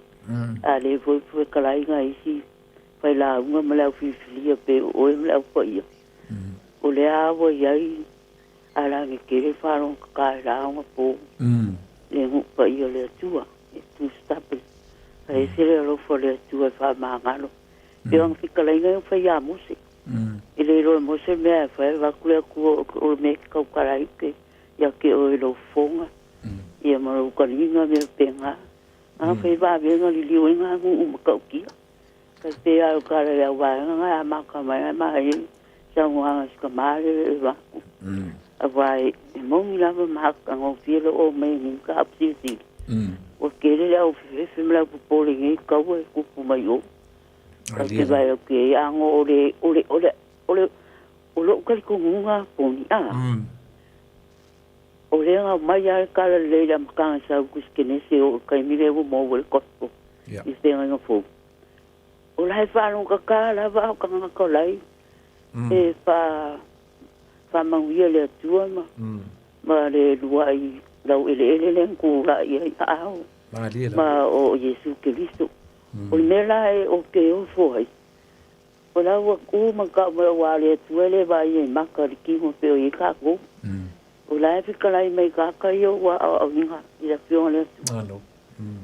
A le fo fo ka lai nga isi. Fai la unga ma le au filifilia pe oe ma le au paia. O le awa iai a la nge kere wharonga ka kai rāonga pō. Le ngu paia le atua. E tu stape. A e se le alofa le atua e wha māngalo. Pe anga whikalainga e whai a Mose. I le roe Mose mea e whai waku le akua o le mea ki kaukarai ke ia ke o e lau fonga. Ia ma lau kalinga mea penga. Anga whai wā venga li liu inga ngu umakaukia. Ka te au ka le au waenga ngai a maka mai ai ma ai sa ngoanga si ka male e waku. A wai e mongi lava ma ka ngo fie le o mai ngi ka ap si si. O ke le au fefe me lau popole ngi ka ua e kupu mai o. Ka te vai o ke a ngo o le o le o le o le o lo ka ko ngunga poni a. O le nga mai a ka le le la makanga sa ku skenese o ka mi le mo o le kopo. Yeah. I te nga fo. O lai whanau ka ka lava o ka ngā ka lai. E wha, wha manguia le atua ma, ma le lua i lau ele ele le nku la i ai ao. Malie la. Ma o Yesu Keristo. O le mea la e o ke o foai. O la ua ku ma ka ma wa le atua le vai e maka le kingo pe o i ka ko. O la e whikalai mai ka ka i o wa au au inga i la fionga le atua. Alo.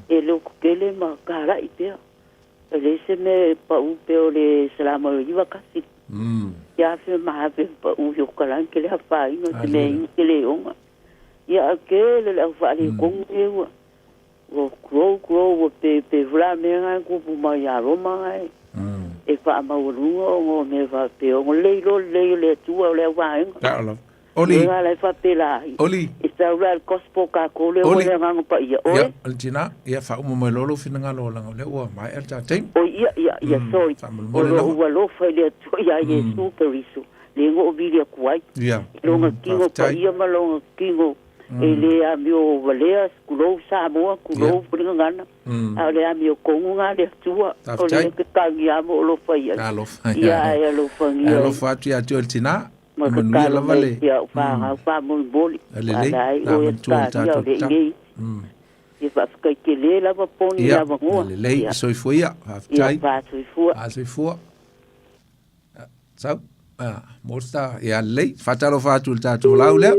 E loko kele ma ka lai pea. E le se me pa u pe o le salama o iwa kasi. Ia fe ma hape pa u yo kalang ke le hapa ino te me Alia. i ke le onga. Ia a ke le le au whaale kongu e ua. O grow grow o pe pe vla me ngai kupu mai a Roma ngai. E wha maurunga o ngō me wha pe o ngō lei lo lei o le atua o le au waenga. Tao lava. Oli. Le ngā lai wha pe la ai. Oli. E tau la le gospel ka ko le o Oli. le nganga pa ia. Oe. Ia, o le tina, ia faauma mai loa lou finagalo o laga o lea ua maea le tatou. O ia, ia, ia, sorry. Faamolemole O lo lava. ua lofa i le atua ia Iesu Keriso. Le ngo o vili aku ai. Ia. Longa kingo pa Faafetai. ia ma longa kingo E le amio valea, tulou Samoa, tulou foi le gagana, a o le amio tonu lena a le Atua, o lea e te tagia ma ou alofa i ai. Alofa, Ia ae alofagia E alofa atu ia te oe le tina. Ma Manuia tatalo lava mai le. si au fanau faamolemole. Lelei, Ala ai la oe e matua le talia o tatou le tatalo. inei. Ia faafetai tele lava poni le Ia, avanoa. lelei, Ia, soifua ia, ia faafetai. faasoifua. Fasoifua. Sau, Morta, ia lelei, faatalofa atu i le tatou lau lea.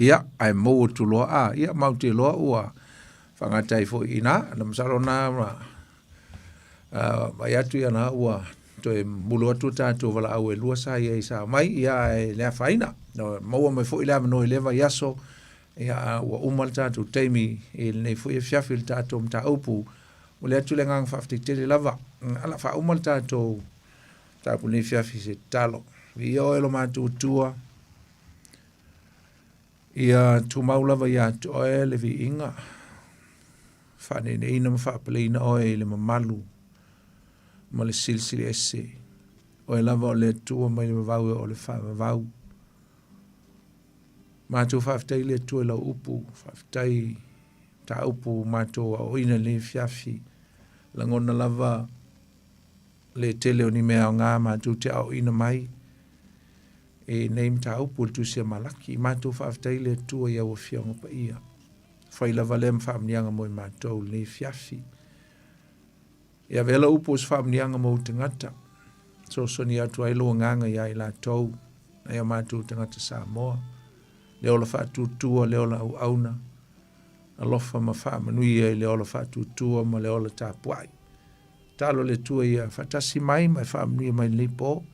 Ia, ae maua atu loa, a, ia, matou te iloa ua faagata ai foi i ina, na masalo na, vaai atu ia na ua toe mulu atu tatou valaau e lua sa i ai sa mai, ia ae le afaina. No, maua mai foi le avanoa i lea vaiaso, ia a ua uma le tatou taimi i lenei foi afiafi i le tatou mataupu. Momoli atu le agaga faafetai tele lava. Ala faauma le tatou mataupu i lenei afiafi i se tatalo. Viia oe lo matou Atua, ia tumau lava ia te oe le viiga, faaneeneina ma faapaleina oe i le mamalu ma le silisili ese. Oe lava o le Atua mai le vavau e oo i le faavavau. Matou faafetai le Atua i lau upu, faafetai mataupu matou aoaoina i lenei afiafi. Lagona lava le tele o ni mea aoga matou te aoaoina mai i nei mataupu i le Tusi a Malaki. Matou faafetai le Atua i au Afioga Paia. Fai lava lea ma faamanuiaga mo i matou i lenei afiafi. Ia avea lau upu o se faamanuiaga mo ou tagata. Soosoni atu ai lou agaga ia i latou, nai o matou tagata Samoa. Le ola faatuatua, le ola auauna. Alofa ma faamanuia i le ola faatuatua ma le ola tapuai. Talo le Atua ia faatasi mai ma e faamanuia mai lenei po.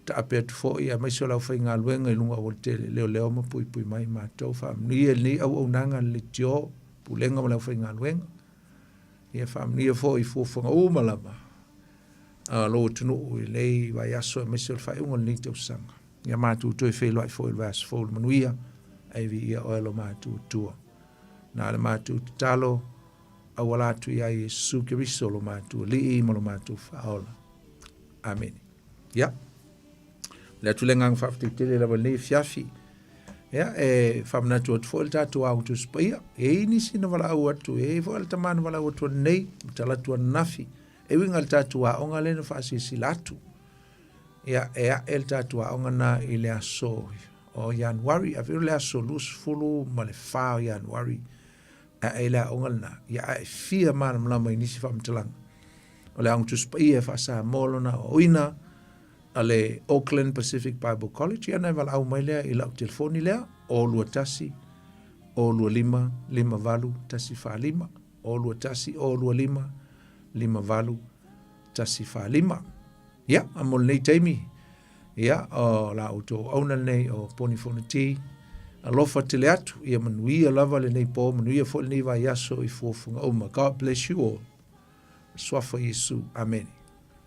Taape atu foi aemaise o le aufaigaluega i luga o aualatele, leoleo ma puipui mai matou. Faamanuia i lenei auaunaga a le leitio, pulega ma le aufaigaluega. Ia faamanuia foi i fuafuaga uma lava a lou atunuu i lenei vaiaso aemaise o le faaiuga o lenei tausaga. Ia matou toe feiloai foi i le vaiaso fou i le manuia, ae viia oe lo matou Atua. Na le matou tatalo auala atu ia Iesu Keriso lo matou Alii ma lo matou Faaola. Amene. Ia. Le atu le agaga faafetai tele lava i lenei afiafi. Ia, e faamanatu atu foi le tatou Aoga Tusi Paia. E i ai nisi na valaau atu, e i ai foi le tama na valaau atu ananei, ma tala atu ananafi. E uiga i le tatou aoga lea na faasilasila atu. Ia, e ae le tatou aoga na i le aso o Ianuari, a le aso 24 o Ianuari, e ae le aoga lena. Ia, a e fia malamalama i nisi faamatalaga, o le Aoga Tusi Paia e faa-Samoa lona aoaoina, a le Auckland Pacific Bible College, ia ona e valaau mai lea i lau telefoni lea, 021 025 58 145, 021 025 58 145. Ia, a mo lenei taimi, ia, o la outou auauna lenei o Poni Fonoti, alofa tele atu, ia manuia lava lenei po, manuia foi lenei vaiaso i fuafuaga uma. God bless you all. Suafa Iesu. Amene.